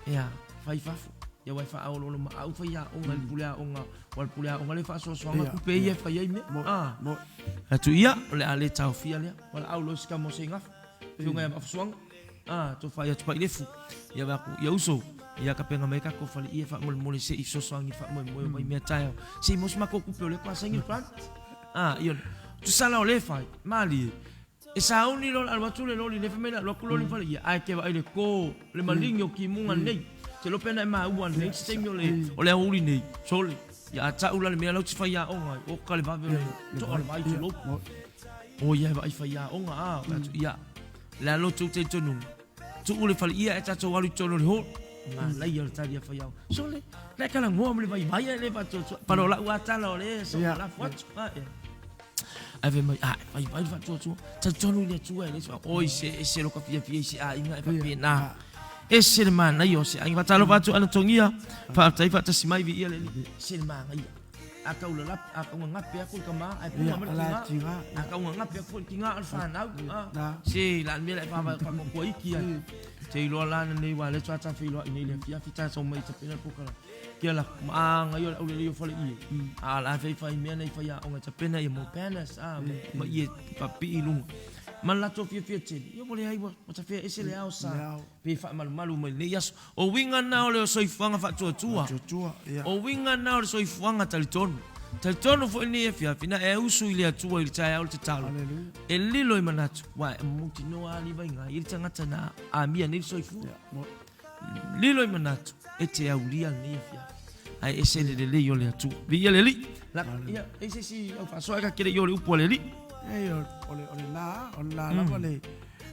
ia, fai i fafo. Ia aua e faaoloolo maau faiaoga i le pule aoga, aua o le pule aoga lea e faasoasoaga tupe ia e fai ai mea. Ah. Fai atu, ia, o le a le taofia lea. Valaau loa i si tama o Seigafa, afioga ia Vaafusuaga. Ah, to fai atu Pailefu. Ia fai atu, ia uso, ia tapena mai tatou faleie faamolemole se i fesoasoani i le faamoemoe o mai mea taeao. Se i maua se matou tupe o lea faatoa saini le grant. Ah, ia, tusa la o lea e fai, malie. E sauni loa le alu atu le loli, lea fai mai le alu atu loli faleie, ae te vaai i le to, le maligi o timuga nei. Te iloa pe na e maua nei se taimi o le, o le aoauli nei. Sole, ia a tau la le mea la e ou te faiaoga ai, oka le vave o le toa o le vai tulou. O ia e vaai faiaoga, a, fai atu, ia, Le a loto te tonu. Tuu le fale ia e tatou alu i tonu o le hall. Manaia o le tali a faiaoga. Sole, le kala ngoa ma le vaivai e le faatuatua. Palo lau a tala o le so la fuatu. Ah, yeah. Ai fai mai, ah, vaivai le faatuatua. Talitonu i le Atua e le so. Oi se ese lo ka fiafia i se aiga e faapena. Ese le manaia o se aiga. Faatalofa atu ana togia. Faafetai faatasi mai viia le Alii. Ese le manaia. A tau lalapi, a tau gagape atu le tama, ae puga mai le tiga. A tau gagape atu foi le tiga a o le fanau. Se la le mea la e faavae iki ai. Te iloa la nei wa le tata feiloai nei le afiafi tatou mai tapena le polokalame. Kia la maanga ia o le aulelei o faleie. A la fai fai mea nei faiaoga e tapena ia mo banners a ma ie papii i luga. Ma le latou fiafia tele, ia ua leai ua tafea ese le ao sa pe faamalumalu mai lenei aso. O uiga na o le soifuaga faatuatua. O uiga na o le soifuaga talitonu. Talitonu foi lenei afiafi, na e usu i le Atua i le taeao le tatalo, e lilo i manatu, ua e mautinoa a livaiga ai le tagata na amia nei le soifua. Lilo i manatu, e te aulia lenei afiafi. Ae ese le lelei o le Atua. Viia le Alii. La, ia, e se isi au faasoa e ka kele i o le upu a le Alii. E, o le, o le la, o le la lava le,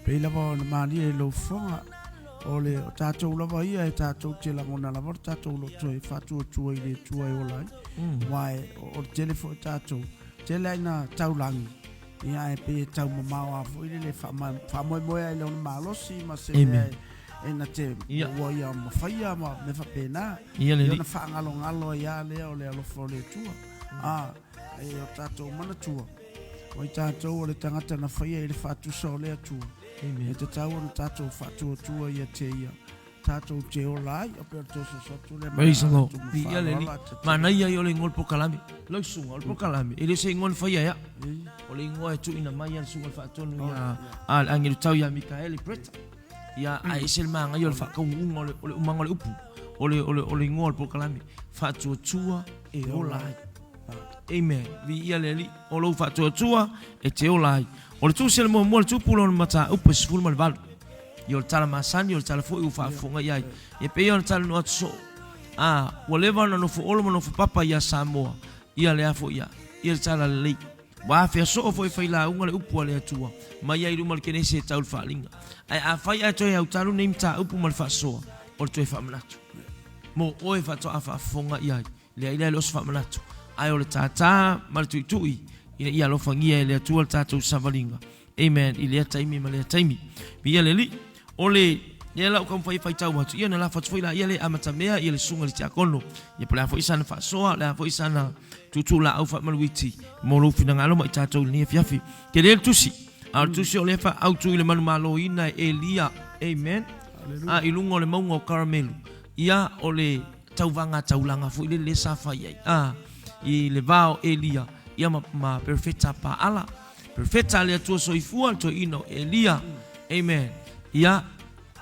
pei lava ona malie i lou fofoga. O le o tatou lava ia e tatou te lagona lava le tatou loto e faatuatua i le Atua e ola ai. Aua e, o le tele foi o tatou, tele lava ina taulagi, ia ae pei e taumamao lava foi lele e faamoemoe ai i lona malosi ma se mea e na te ua ia mafaia ma mea faapena. Ia ona faagalogalo ai lava lea o le alofa o le Atua. A, e o tatou manatua, o i tatou o le tagata na faia i le faatusa o le Atua. E tatau ona tatou faatuatua ia te ia, tatou te ola ai. O pei o le tososo atu lea ma Praise the Lord. Viia le Alii. Manaia ia o le igoa o le polokalame. Lau susuga, o le polokalame, e le o se igoa na faia e au. O le igoa e tuuina mai e le susuga i le faatonu ia a le agelu tau ia Mikaele Bretta. Ia, ae ese le manaia o le faataunuuga o le, o le umaga o le upu, o le, o le, o le igoa o le polokalame, Faatuatua e Ola Ai. Amen. Viia le Alii. O lou faatuatua e te ola ai. O le tusi a le muamua le tupu lona mataupu e 18. Ia o le tala masani, o le tala foi ua faafofoga i ai. Ia pei ona talanoa atu soo. A, ua leva ona nofo olo ma nofo papa ia Samoa. Ia le a foi ia. Ia le tala lelei. Ua afea soo foi e failauga le upu a le Atua mai ai i luma o le kenese e tau le faaaliga. Ae afai ae toe autalu nei mataupu ma le faasoa, o le toe faamanatu. Mo oe faatoa faafofoga i ai. Leai lea le oso faamanatu, ae o le tātā ma le tuitui ina ia alofagia e le Atua le tatou savaliga. Amen. I lea taimi ma lea taimi. Viia le Alii. O le lea la ua taumafai e faitau atu, ia ona lafo atu foi laia lea e amatamea ia le susuga i le tiakono. Ia po o le a foi sana faasoa, o le a foi sana tuutuulaau faamaluiti mo lou finagalo ma i tatou i lenei afiafi. Tele le tusi, a o le tusi o lea e faaautu i le manumaloina e Elia. Amen. A i luga o le mauga o Karamelu. Ia, o le tauvaga taulaga foi lele sa fai ai a i le va o Elia ia ma, ma perofeta Paala. Perofeta a le Atua soifua le toeaina o Elia. Amen. Ia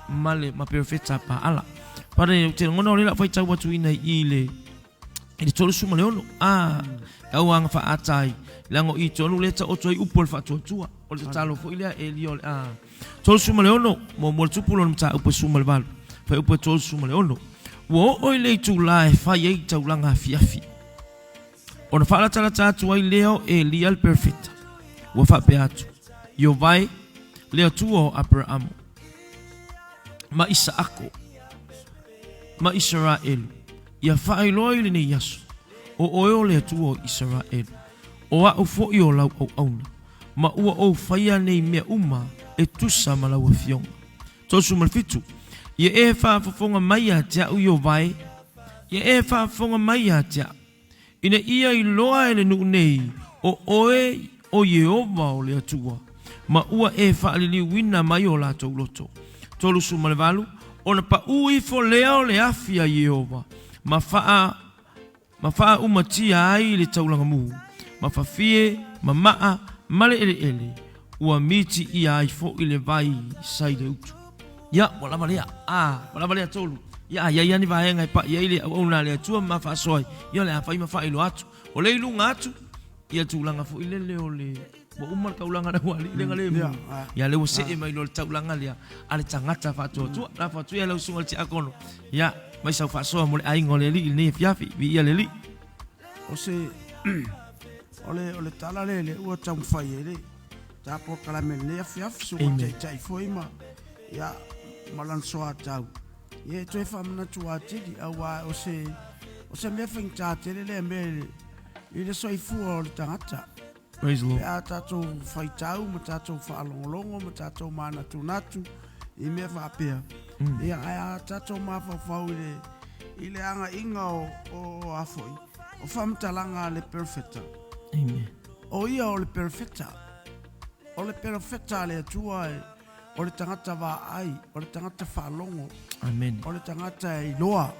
ma le ma perofeta Paala. Pare ou te lagona o lea o le a faitau atu ina i le i le 36. A tau aga faaata ai leaga o i tonu lea taoto ai upu o le faatuatua. O le tatalo foi lea Elia o le a 36, muamua le tupu lona mataupu e 18, fuaiupu e 36. Ua oo i le itulā e fai ai taulaga afiafi, ona faalatalata atu ai lea o Elia le perofeta, ua faapea atu, Ieova e, le Atua o Aperaamo, ma Isaako, ma Isaraelu, ia faailoa i lenei aso, o oe o le Atua o Isaraelu, o au foi o lau auauna, ma ua ou faia nei mea uma e tusa ma lau Afioga. 37. Ia e faafofoga mai ia te au Ieova e, ia e faafofoga mai ia te au. Ina ia iloa e le nuu nei, o oe o Ieova o le Atua, ma ua e faaliliuina mai o latou loto. 38 ona paʻū ifo lea o le afi a Ieova, ma faa ma faaaumatia ai le taulaga mu, ma fafie, ma maa, ma le eleele, ua mitiia ai foi le vai sa i le utu. Ia, ua lava lea. A, ua lava lea tolu. Ia, a i ai lava ni vaega e pai ai le auauna a le Atua ma faasoa ai, ia o le a fai ma faailoa atu. O lea i luga atu, ia tulaga foi lele o le ua uma le taulaga a le aualii lea na le mu. Ia, lea ua see mai loa le taulaga lea a le tagata faatuatua. Lafo atu ia lau susuga i le tiakono, ia, mai sau faasoa mo le aiga o le Alii i lenei afiafi. Viia le Alii. O se o le o le tala lea le ua taumafai ai le ta polokalame i lenei afiafi suka taitai foi ma ia ma lana soatau. Ia e toe faamanatu atili auā o se o se mea faigata tele lea mea i le i le soifua o le tagata. Praise the Lord. Pe a tatou faitau ma tatou faalogologo ma tatou manatunatu i mea faapea. Ia, ae a tatou mafaufau i le, i le agaiga o, o, o a foi, o faamatalaga a le perofeta. Amen. O ia o le perofeta. O le perofeta a le Atua e, o le tagata vaai, o le tagata faalogo. Amen. O le tagata e iloa.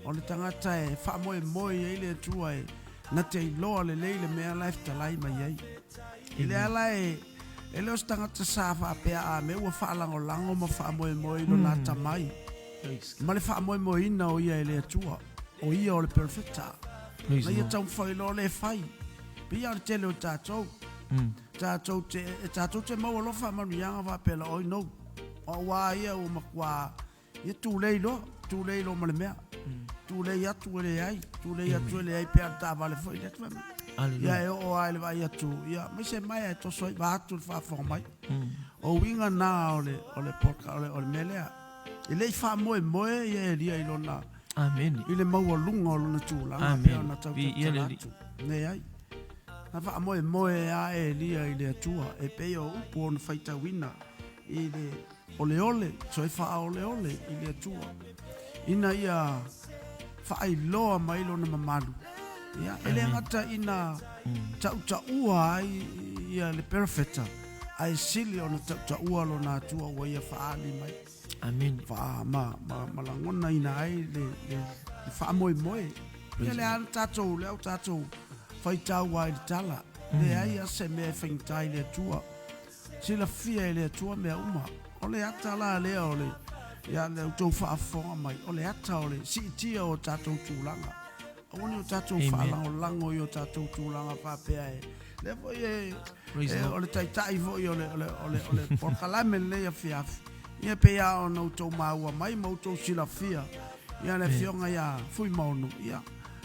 O le tagata e faamoemoe i ai le Atua e na te iloa lelei le mea la e fetalai mai ai. I le ala e, e le o se tagata sa faapea a mea ua faalagolago ma faamoemoe i lona atamai ma le faamoemoeina o ia e le Atua, o ia o le perofeta. Na ia taumafai loa le fai. Pei lava o le tele o tatou. Tatou te, e tatou te maua loa faamanuiaga faapea la, oi no, o au lava ia ua matua Ia tulei loa, tulei loa ma le mea. Tulei atu e leai, tulei atu e leai pe a le taavale foi lea fai mai. Ia e oo lava i le vaai atu, ia mai se maea e toso ai vaeatu le faafofoga mai. O uiga na o le o le o le o le mea lea. E le i faamoemoe ia Elia i lona Amene. i le maualuga o lona tulaga pei ona tau tautala atu. Leai. Na faamoemoe lava Elia i le Atua e pei o upu ona faitauina i le oleole, toe faaoleole i le Atua, ina ia faailoa mai lona mamalu. Ia, e le gata ina tautaua ai ia le perofeta, ae sili ona tautaua lona Atua ua ia faaali mai. Amene. Faa, ma, ma, ma lagonaina ai le, le, le faamoemoe. Ia le a le tatou, le au tatou faitau ai i le tala. Leai a se mea e faigata i le Atua. Silafia e le Atua mea uma. O le ata la lea o le, ia le outou faafofoga mai, o le ata o le siitia o tatou tulaga. Aua ne i o tatou faalagolago i o tatou tulaga faapea e, lea foi e, e, o le taitai foi o le, o le, o le, o le polokalame lenei afiafi, ia pei lava ona outou maua mai ma outou silafia, ia le afioga ia Fuimaono, ia,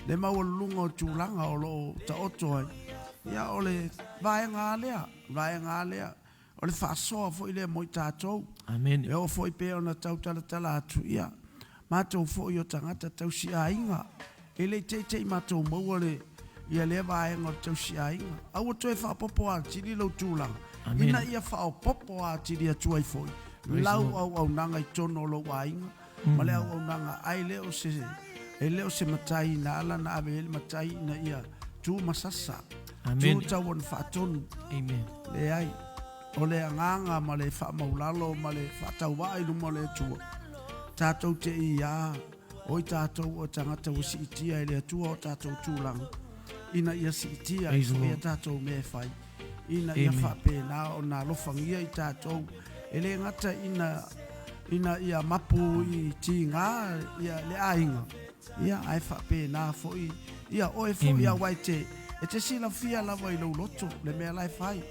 le maualuluga o tulaga o lo o taoto ai, ia o le vaega lava lea. Vaega lava lea, o le faasoa foi lea mo i tatou. Amene. E oo foi pei ona tau talatala atu, ia, matou foi o tagata tausiaiga, e le i teitei matou maua le, ia lea vaega o le tausiaiga. Aua toe faaopoopo atili lou tulaga, Amene. ina ia faaopoopo atili atu ai foi lau auaunaga i totonu o lou aiga ma le auaunaga, ae le o se, e le o se matai na ala ona ave i ai le matai ina ia tu ma sasa. Amene. Tu tau ona faatonu. Amen. Leai. O le agaga ma le faamaulalo ma le faatauvaa i luma o le Atua, tatou te iā, o i tatou o tagata ua siitia e le Atua o tatou tulaga, ina ia siitia ai foi a tatou mea e fai, ina ia faapena ona alofagia i tatou, e le gata ina ina ia mapu i tiga ia le aiga, Ia, ae faapena foi, ia, oe foi, aua e te, e te silafia lava i lou loto le mea la e fai,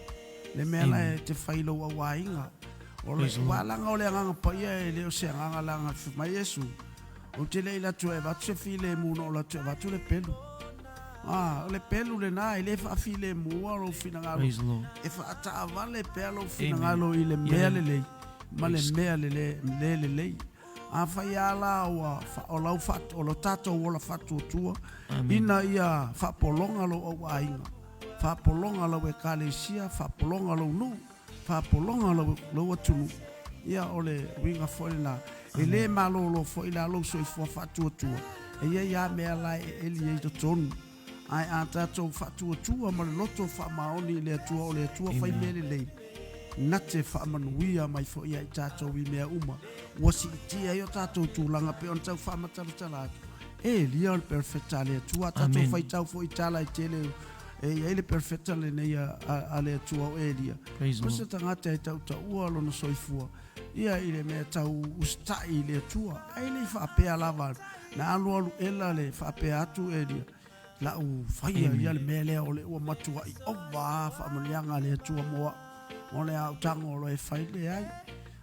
le mea la e te fai i lou auaiga. O le, aua leaga o le Agaga Paia e le o se agaga leaga fai mai Iesu, ou te le i alu atu e avatu se filemu na ou alu atu e avatu le pelu. A, o le pelu lena, e le faafilemua lou finagalo, e faataavale pea lou finagalo i le mea lelei ma le mea le le lelei. Afai lava la ua o lau o lo tatou ola faatuatua ina ia faapologa lou auaiga, faapologa lau ekalesia, faapologa lou nuu, faapologa lou, lou atunuu, ia o le uiga foi lena. E le malolo foi la lou soifua faatuatua, e i ai lava mea la e eli ai i totonu. Ae a tatou faatuatua ma le loto faamaoni i le Atua, o le Atua fai mea lelei, na te faamanuia mai foi ia i tatou i mea uma ua siitia ai o tatou tulaga pei ona tau faamatalatala atu. E Elia o le perofeta a le Atua. A tatou faitau foi i tala e tele e i ai le perofeta lenei a le Atua o Elia. O se tagata e tautaua lona soifua ia i le mea tau usitai i le Atua. Ae le i faapea lava na alualu ela le faapea atu Elia, Lau faia ia le mea lea o le ua matuai ova a faamanuiaga a le Atua mo au. O le a ou tago o lo e fai leai.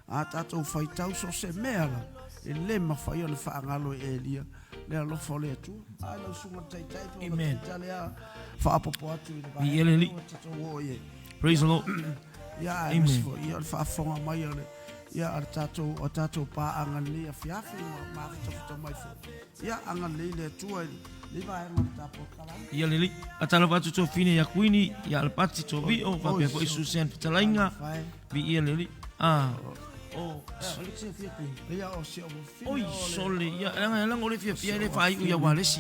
A tatou faitau so o se mea la, e le mafai ona faagalo e Elia le alofa o le Atua. A lau susuga i le Taitai pe o le Taitai lea faaopoopo atu i le vaega ua tatou oo i ai. Praise the Lord. Ia, aemaise foi ia o le faafofoga mai o le ia a le tatou o tatou paaga i lenei afiafi ma mafutafuta mai foi. Ia, agalelei le Atua i lenei vaega o le tatou kalana. Ia lelei. Faatalofa atu Tuafine ia Kuini, ia Alapati, Tuavio, faapea foi Susan Fetalaiga. Viia le Alii. Ah. O, o le silafia Kuini. Ia, o si ou fafine Oi, sole, ia, leaga, leaga o le fiafia e le faaiu ia Walesi.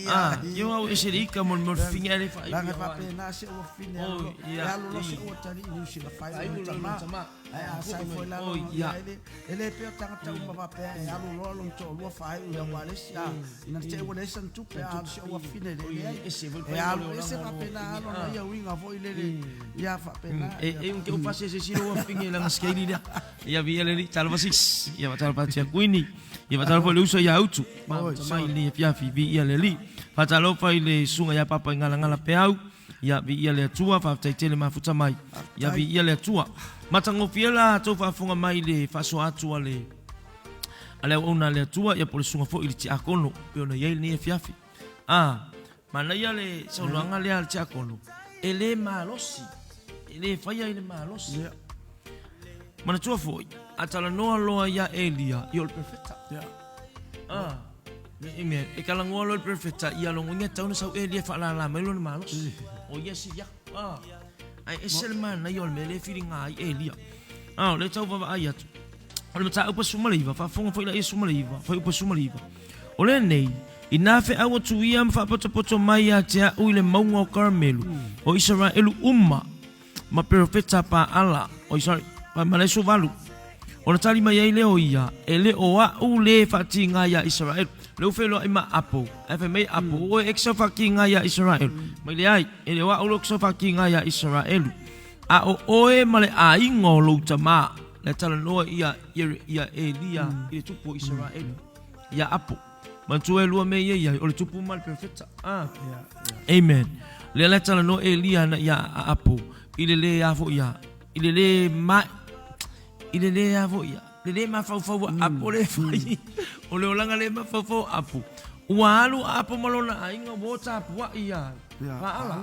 Ah, ia au ese le ika mo le mo le fafine e le faaiu ia Walesi. Leaga faapena si ou fafine, e alu loa si ou atalii i Niu Sila, faaiu lona tama. Ae a sai foi la lona ia e le le pei o tagata uma faapea e alu loa lona toalua faaiu ia Walesi a ina te i ua leai sana tupe a alu si ou afine le leai e alu ese faapena a lona ia uiga foi lele ia faapena e e un ke fase se silo afine langa skeili lea ia vi ele li talo vasis ia va talo patia kuini ia va talo foi le uso ia utu ma mai le fiafi vi ia le li fatalofa i le susuga ia papa i ngalangala peau Ia viia le Atua, faafetai tele mafuta mai. Ia viia le Atua. Matagofie la tou faafofoga mai i le faasoa atu a le a le auauna a le Atua, ia po o le susuga foi i le tiakono, pei ona i ai lenei afiafi. A, manaia le saunoaga lea a le tiakono, e le malosi, e le faia i le malosi. Yeah. Manatua foi, a talanoa loa ia Elia, ia o le perfeta. Yeah. Ah. Amen. E kalagoa loa le perfeta ia logoina e tatau ona sau Elia e faalala mai lona malosi. O ia sili aku. Ah. Ae ese le manaia o le mea lea e filiga ai Elia. Ah, o lea tau vaavaai atu. O le mataupu 19, faafofoga foi laia 19, fuaiupu 19. O lenei, inā feau atu ia ma faapotopoto mai ia te a'u i le mauga o Karamelu, o Isaraelu uma, ma perofeta Paala, oi sorry, ma le 18. Ona tali mai ai lea o ia, E le o a'u lē faatiga iā Isaraelu. Lea ua feiloai ma Apo, ae fai mai Apo, O oe e ke sau faatiga iā Isaraelu. Mai leai, e le o a'u lou ke sau faatiga iā Isaraelu, a o oe ma le aiga o lou tamā. Le talanoa ia ia Elia i le tupu o Isaraelu, ia Apo. Manatua e lua mea ia i ai, o le tupu ma le perofeta. Ah. Amen. Lea la e talanoa Elia ana ia a Apo, i le lē a foi ia, i le lē ma, i le lē a foi ia, le lē mafaufau a Apo le fai, o le olaga lē mafaufau a Apo. Ua alu a Apo ma lona aiga ua o tapuai ia Paala.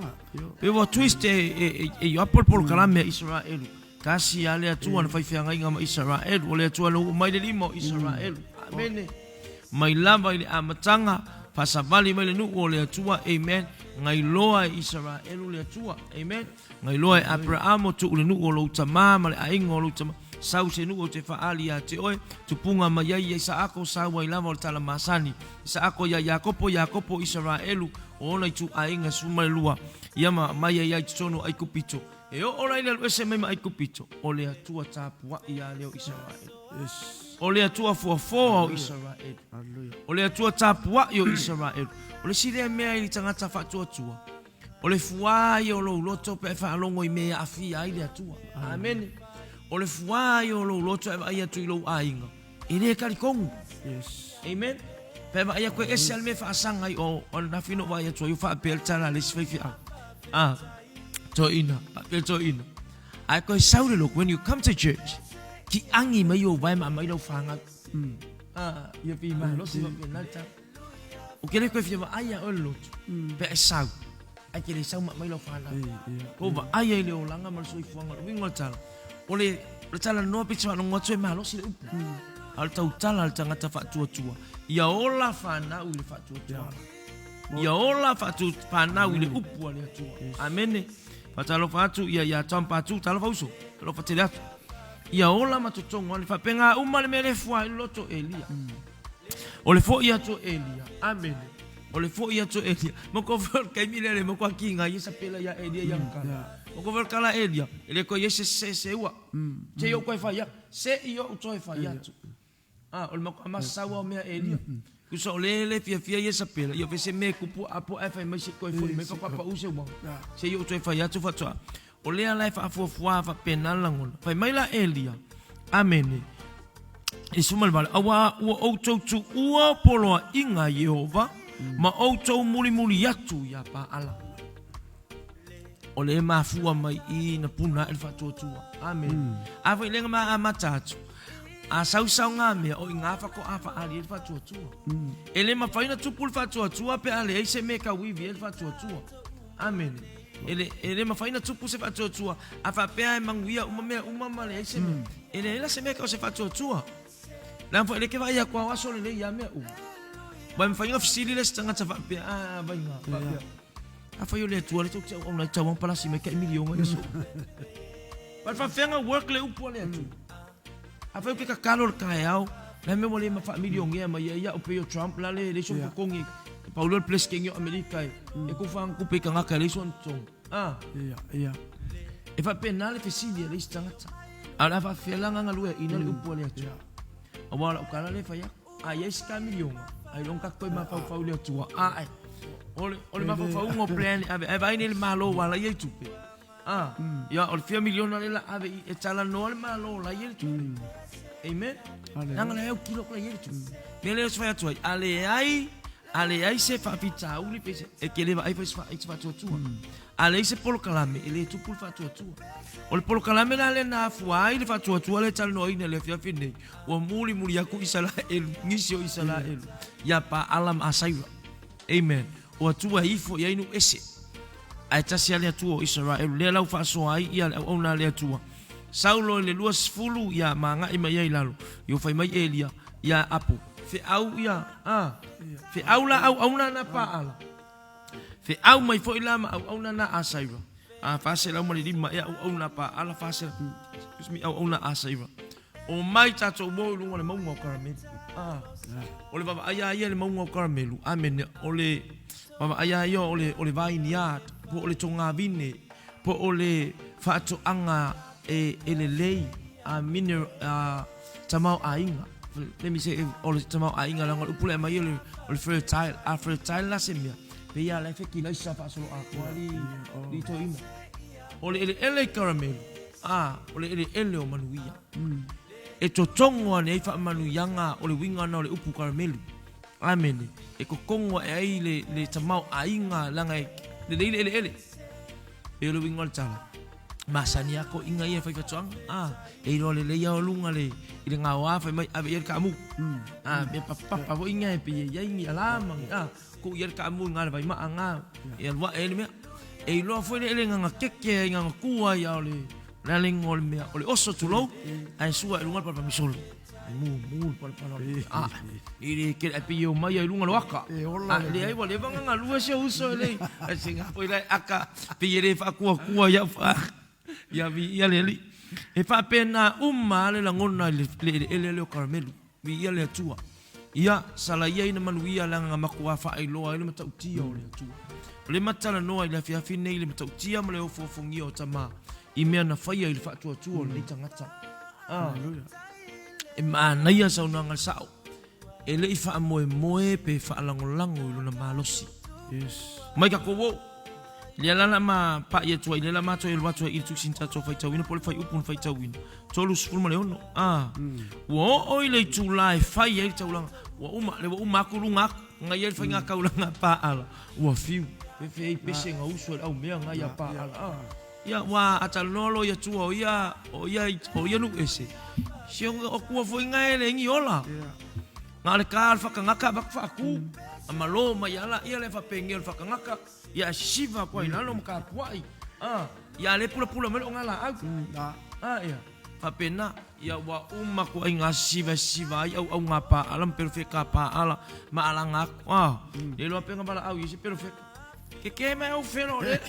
Pe ua twist e, e, e, e i Apo le polokalame a Isaraelu. Tasi a le Atua na fai feagaiga ma Isaraelu, o le Atua na uu mai le lima o Isaraelu. Amene. Mai lava i le amataga, faasavali mai le nuu o le Atua, amen, gailoa e Isaraelu le Atua, amen, gailoa e Aperahamo, tuu le nuu o lou tamā ma le aiga o lou tamā, sau se nuu ou te faaali ia te oe, tupuga mai ai ia Isaako, sau ai lava o le tala masani, Isaako ia Iakopo, Iakopo Isaraelu, o ona ituaiga 12, ia ma mai ai ai totonu o Aikupito. E oo la i le alu ese mai ma Aikupito, o le Atua tapuai a lea o Isaraelu. Yes. O le Atua fuafoa o Isaraelu. Hallelujah. O le Atua tapuai o Isaraelu. O le isi lea mea i le tagata faatuatua, o le fuā ia o lou loto pe a e faalogo i mea e aafia ai le Atua. Amene. O le fuā ia o lou loto e vaai atu i lou aiga, e le talitonu. Yes. Amen. Pe a vaai atu e ese lava le mea e faasaga ai, o ananafi na ou vaai atu ai, o faapea le tala a le isi faifeau. Ah. Toeaina, faapea le toeaina. Ae koe sau le lotu, when you come to church, ki angi mai ou vae ma aumai lau fanau. Ah, ia pi malosi faapena le tala. O ke le koe fia vaai ia oe le lotu, pe a e sau, ae ke le sau ma aumai lau fanau. Ko vaai ai le olaga ma le soifuaga, o le uiga o le tala, o le, o le talanoa pei se faalogo atu e malosi le upu. A o le tautala a le tagata faatuatua, ia ola fanau i le faatuatuaga. Ia ola faatupanau i le upu a le Atua. Amene. Faatalofa atu ia ia Tom Patu, talofa uso. Talofa tele atu. Ia ola ma totogo ane faapena uma le mea le fua i le loto Elia. O le foi atu o Elia. Amene. O le foʻi atu o Elia, ma ko foi o le taimi lea le matua kiga ai Isapela iā Elia i ana tala. Ma ko foi o le tala a Elia, e le toe i ai se se ua. Se i ou toe fai atu, se i ou toe fai atu. A, o le matua masau lava o mea a Elia. Tusa o lea e le fiafia Iesapela, ia fe se mea e tupu apo ae fai mai se i toe foi mai faatoa pau se uaga. Se i ou toe fai atu faatoa. O lea la e faafuafua faapena le lagona. Fai mai la Elia, Amene. I 18, Auā ua outou tuua poloaiga a Ieova, ma outou mulimuli atu iā Paala. O lea e mafua mai i na puna ae le faatuatua. Amene. A foi lea ma amata atu, a sausau ngā mea o i ngā whako a whaali e le faatuatua. E le mawhai na tupu le faatuatua pe a leai se mea e tauivi ai le faatuatua. Amene. E le, e le mafai na tupu se faatuatua, a faapea e manuia uma mea uma ma leai se mea. E leai la se mea e tau o se faatuatua. Leaga foi e le ke vaai atu ao aso lelei ia mea uma. Ua e mafai ona fesili le isi tagata faapea, a, vaiga, faapea. Afai o le Atua le tou te auauna ai tau palasi mai tai miliona i aso. Ba le faafeaga work le upu a le Atua. Afai o ke tatalo i le taeao, le mea ua le faamilionea mai ai au pei o Trump la le leai sona totogi, e pau lea o le President o Amerika e e tufa ana tupe i tagata e leai sona totogi. Ah. Ia, ia. E faapena le fesili a le isi tagata. A o le a faafefea la galueaiina le upu a le Atua. Aua o lau tala lea e fai atu. A i ai se ta miliona, ailoga tatou toe mafaufau i le Atua. Ae, o le, o le mafaufauga o plan e ave, ae vaai nei le Malo ua ala i ai tupe. Ah, ia, o le fia miliona lea la ave i, e talanoa le Malo la i ai le tupe. Amen. Leaga la e autilo atu la i ai le tupe. Mea lea ou te fai atu ai, a leai, a leai se faafitauli pe se, e te le vaai foi i se faatuatua. A leai se polokalame, e le tupu le faatuatua. O le polokalame la lea na afua ai le faatuatua lea e talanoaina i le afiafi lenei, ua mulimuli atu Isaraelu, nisi o Isaraelu, ia Paala ma Asaira. Amen. O Atua e ifo i ai nuu ese. Ae tasi lava le Atua o Isaraelu, lea la ua faasoa ai ia le auauna a le Atua. Saulo i le 20 ia ma agai mai ai i lalo, ia ua fai mai Elia ia Apo, Feau ia, a, feau la auauna na Paala. Feau mai foi la ma auauna na Asaira. A, 405 ea auauna a Paala, 400, excuse me, auauna a Asaira. O mai tatou mo i luga o le mauga o Karamelu. Ah, o le vaavaai a ia i le mauga o Karamelu. Amene. O le vaavaai a ia o le, o le vineyard, po o le togavine, po o le faatoaga e, e lelei, a mineral, a tamaoaiga. Let me say, o le tamaoaiga, leaga o le upu lea e aumai o le, o le fertile. A fertile la se mea, pei lava la e fetilaisa faasoloatoa li, li toeaina. O le eleele i Karamelu, Ā, o le eleele o manuia. E totogo ane ai faamanuiaga o le uiga ana o le upu Karamelu. Amene. E totogo ae ai le, le tamaoaiga leaga e lelei le eleele. Pei o le uiga o le tala, masani lava toeaiina ia e fai faatoaga. Ā, e iloa lelei lava o luga le, i le gaoa fai mai ave i ai le kaamu. Ā, mea papapa foi ia e pei e i ai ni ala ma ni, ā, tuu i ai le kaamu i gā le vaimaa gā, e alu ae ai le mea. E iloa foi le ele ngana keke ai ngana ku ai a o le le ale o le mea o le oso tulou ae sua i luga le palapala E mu mu le palapala o le a i le ke ai pe o mai ai lunga lo aka. A le ai ua leva ngana lua se uso e lei. Ai se ngā foi lai aka pe i le whaakua kua ia wha ia vi ia le ali. E whaapena uma le langona i le le ele le o Karamelu. Vi ia le Atua. Ia, salaia ina manuia leaga nga makuā faailoa ai le matautia o le Atua. O le matalanoa i le afiafi nei le matautia ma le ofoofogia o Tamā i mea na faia i le faatuatua o lenei tagata. A, e manaia saunoaga le sao, e le i faamoemoe pe faalagolago i lona malosi. Yes. Mai tatou o. Lea la la ma pa'i atu ai, lea la matou e alu atu ai i le tusi na tatou faitauina po o le fuaiupu na faitauina, 36, a, ua oo i le itulā e fai ai le taulaga, ua uma, lea ua uma atu luga atu, na i ai le faiga taulaga a Paala, ua fiu, fefe ai pese na usu e le aumea na ia Paala, a, ia, ua a talanoa loa i Atua o ia, o ia, o ia nuu ese, si o tua foi na e leai ni ola. Na o le ka o le whakangaka avatu whaakū, a malo mai ala ia le whapenge o le whakangaka, ia e sisiva koa i lalo ma kapuaʻi, a, ia le pulapula mai le o ngā laau. A, ia, faapena, ia ua uma koa i ngā sisiva e sisiva ai au au ngā pāala ma perofeka a pāala ma alanga aku, a, le iloa pe nga valaau i se perofeka. Ke ke mai au whero le.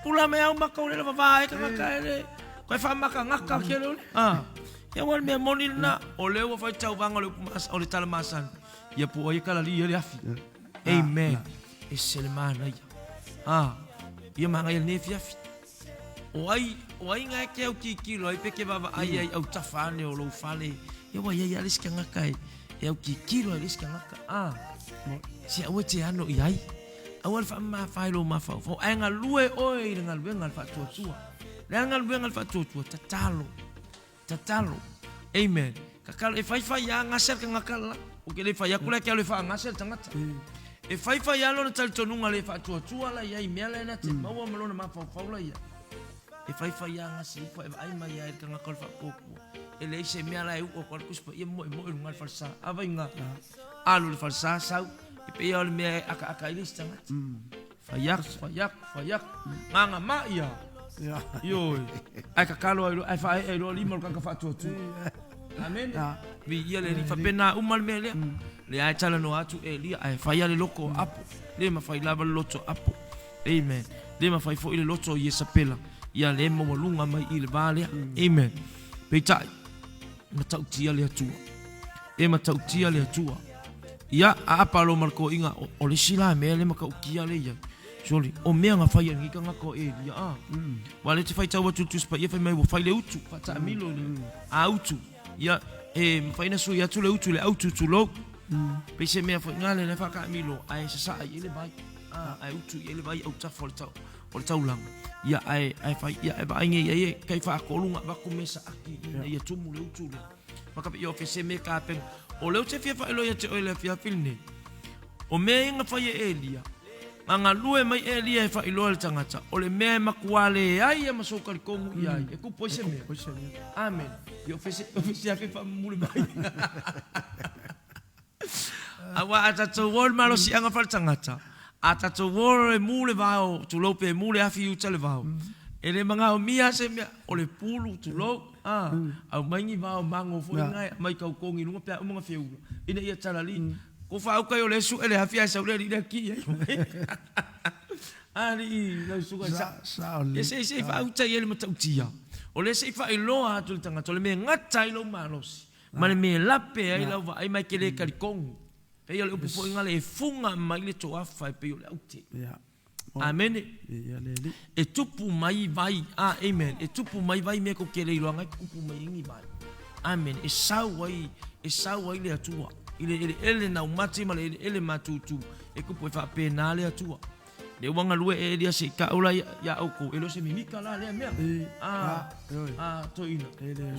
Pula mai au maka o le lava vā e kangaka e le. Koe whamaka ngaka ke le ole. A. Ia ua le mea moni lena, o lea ua fai tauvaga o le upu mas, o le tala masani. Ia po o ai e kalalii ai le afi. Amen. Ese le manaia. Ah, ia manaia lenei afiafi. O ai, o ai nga e ke au kikilo ai pe ke vaavaai ai autafa ane o lou fale. Ia ua iai lava le isi tagata e, e au kikilo ai le isi tagata. Ah, se aua e te ano i ai. Aua le faamamafa i lou mafaufau, ae galue oe i le galuega a le faatuatua. Le a le galuega a le faatuatua? Tatalo. Tatalo. Amen. Tatalo. E faifai lava gase le tagata le la. Ou te le fai atu la e te alu e faagase le tagata. E faifai lava lona talitonuga le faatuatua la i ai i mea la e na te maua ma lona mafaufau la i ai. E faifai lava gase ifo e vaai mai lava i le tagata o le faapuapua. E leai se mea la e uu atu ai le Tusi Paia moemoe i luga o le falesa. A vaiga alu i le falesa sau, e pei lava o le mea e akaaka ai le isi tagata. Fai atu, fai atu, fai atu. Gaga mai a. Ioe. Ae tatalo ai loa, ae faaee ai loa lima o le tagata faatuatua. Amene. Viia le Alii. Faapena uma le mea lea. Lea e talanoa atu Elia, ae fai lava le loto o Apo. Le mafai lava le loto o Apo. Amen. Le mafai foi le loto o Iesapela. Ia le maualuga mai i le va lea. Amen. Peitai, matautia le Atua. E matautia le Atua. Ia, a apa lo ma le toeaiga, o le isi la mea le matautia le iai. Soli, o mea na fai e lenei tagata o Elia, a. Aua o lea e te faitau atu i le Tusi Paia fai mai ua fai le utu, faataamilo i le a utu. Ia, e mafai ona sui atu le utu i le autu tulou. Pei se mea foi na lea e faataamilo ae sasaa i ai le vai. A, ae utu i ai le vai autafa o le tau o le taulaga. Ia, ae, ae fai, ia, e vaai nei i ai e tai faatolu ona avatu mea saaki ina ia tumu le utu lea. Whakawhi o fese me ka penga. O leo te fia whaelo ia te oe le afiafi lenei. O mea ia nga whai e Elia. Nga ngalue mai Elia e whailoa le tangata. O le mea e makua le ai e maso kalikongu i ai. E kupu ai se mea. Amen. Ia o fese, o fese afe whamumule mai. Aua a tatou o le malosiaga faletagata, a tatou o e mu le vao, tulou pe mu le afi i uta le vao, e le manaomia se mea, o le pulu, tulou, a, aumai ni vao mago foi na e aumai tautogi i luga pe a uma ona feula, ina ia talalii. Ko faauka i o le sue le afi ae sau le alii lea kii ai mai. Alii, lau susuga i sa. Ia se i se i faauta i ai le matautia. O lea se i faailoa atu i le tagata, o le mea e gata ai lou malosi, Ma le mea e lape ai lau vaai mai ke le kalikonu. Pei o le upu foi ngale e fuga mai le toafa e pei o le aute. Amene. E tupu mai vai, ah, amen. E tupu mai vai mea ko ke le iloa ngai tupu mai ingi vai. Amen. E sau ai, e sau ai le Atua. I le eleele na umati ma le eleele matutu. E kupu e faapena le Atua. Le ua galue e Elia se i kau la iā oukou, e le o se mimita la lea mea. A, a, toeaina,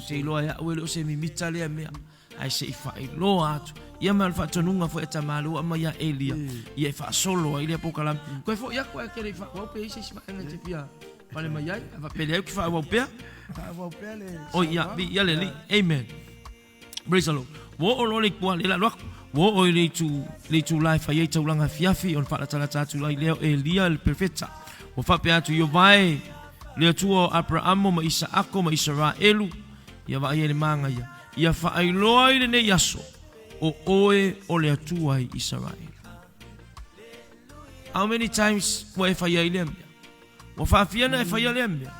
se iloa e au e le o se mimita lea mea, ae se i faailoa atu. Ia ma le faatonuga foi a Tamāliua mai iā Elia, ia e faasolo ai lea polokalame. Toe foi atu ae ke le i faaauau pe i ai se isi vaega e te fia pale mai ai, a faapea leai ou te faaauau pea. Faaauau pea le Oi, ia, viia le Alii. Amen. Praise the Lord. Ua oo loa le ituā lea le alu atu. Ua oo i le itu, le itulā e fai ai taulaga afiafi, ona faalatalata atu ai lea o Elia le perofeta. Ua faapea atu, Ieova e, le Atua o Aperaamo ma Isaako ma Isaraelu, ia vaai ai le māgaia, ia faailoa i lenei aso, o oe o le Atua i Isaraelu. How many times ua e fai ai lea mea? Ua faafia na e faia lea mea.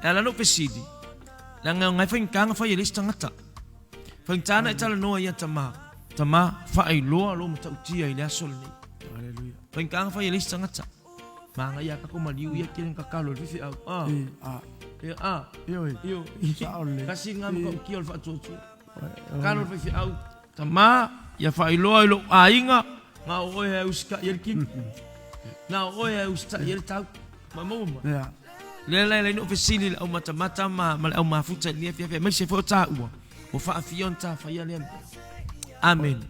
E ala lou fesili, leaga o ngai faigata na fai e le isi tagata. Faigata na e talanoa ia tama, tama, faailoa lou matautia i le aso lenei. Hallelujah. Faigata na fai e le isi tagata. Magaia kako maliu ia kele kakalo le fifeau. Ah. E, a. E, a. Ioe. Io. Sao lelei. Kasi ngā matautia o le faatuatua. Kakalo le faifeau. Tama, ia faailoa i lou aiga, na o oe e usitai ai le kino. Na o oe e usitai ai le tau. Maumau mai. Yeah. Lea la e leai noʻu fesili i le aumatamata ma, ma le aumafuta i lenei afiafi, aemaise foi o tāua, ua faafia ona tā faia lea mea. Amene.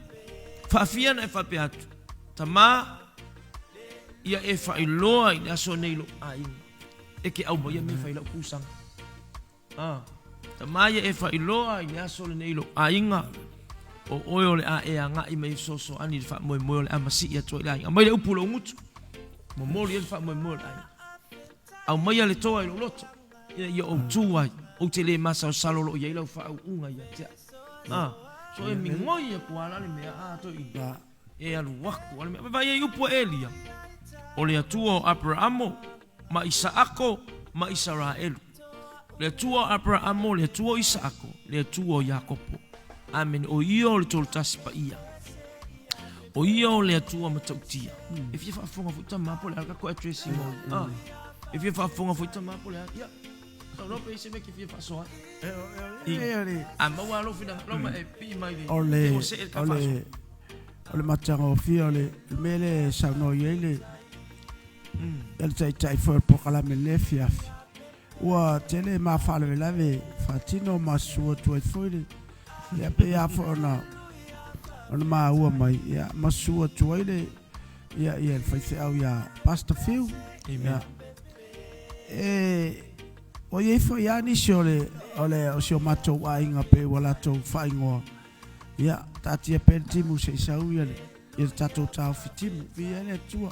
Faafia ona e faapea atu, Tama, ia e faailoa i le aso nei i lou aiga, e ke aumaia mea e fai lau kusaga. A, tama ia e faailoa i le aso lenei i lou aiga, o oe o le a e agai mai e fesoasoani i le faamoemoe o le a masii atu ai le aiga. Aumai le upu i lou gutu, momoli ai le faamoemoe o le aiga. Aumaia le toa i lou loto, ina ia ou tu ai, ou te le masalosalo o lo o i ai lau faauuga ia te au. A, so e migoi aku lava la le mea, a, toeaina, e alu aku lava le mea. Vaai ai upu a Elia, o le Atua o Aperamo, ma Isaako ma Isaraelu. Le Atua o Aperaamo, le Atua o Isaako, le Atua o Iakopo. Amene. O ia o le Tolotasi Paia. O ia o le Atua matautia. E fia faafofoga foi tama po o le a le tatou address i ah. E fia faafofoga foi tama po o le a. Ia, saunoa pe i ai se mea e te fia faasoa ai. A maua lou finagalo ma e pii mai le O le, o le, o le matagofie o le mea lea e saunoa i ai le, le taitai foi o le polokalame i lenei afiafi. Ua tele ma faalavelave faatino ma susu atu ai foi le ia pei lava foi ona ona maua mai ia ma susu atu ai le ia ia le faifeau ia Pastor Phil. Amen. Ia. E ua i ai foi lava nisi o le o le o si o matou aiga pei ua latou faaigoa ia taatia pea le timu se i sau ia le ia le tatou taofi timu, viia le Atua.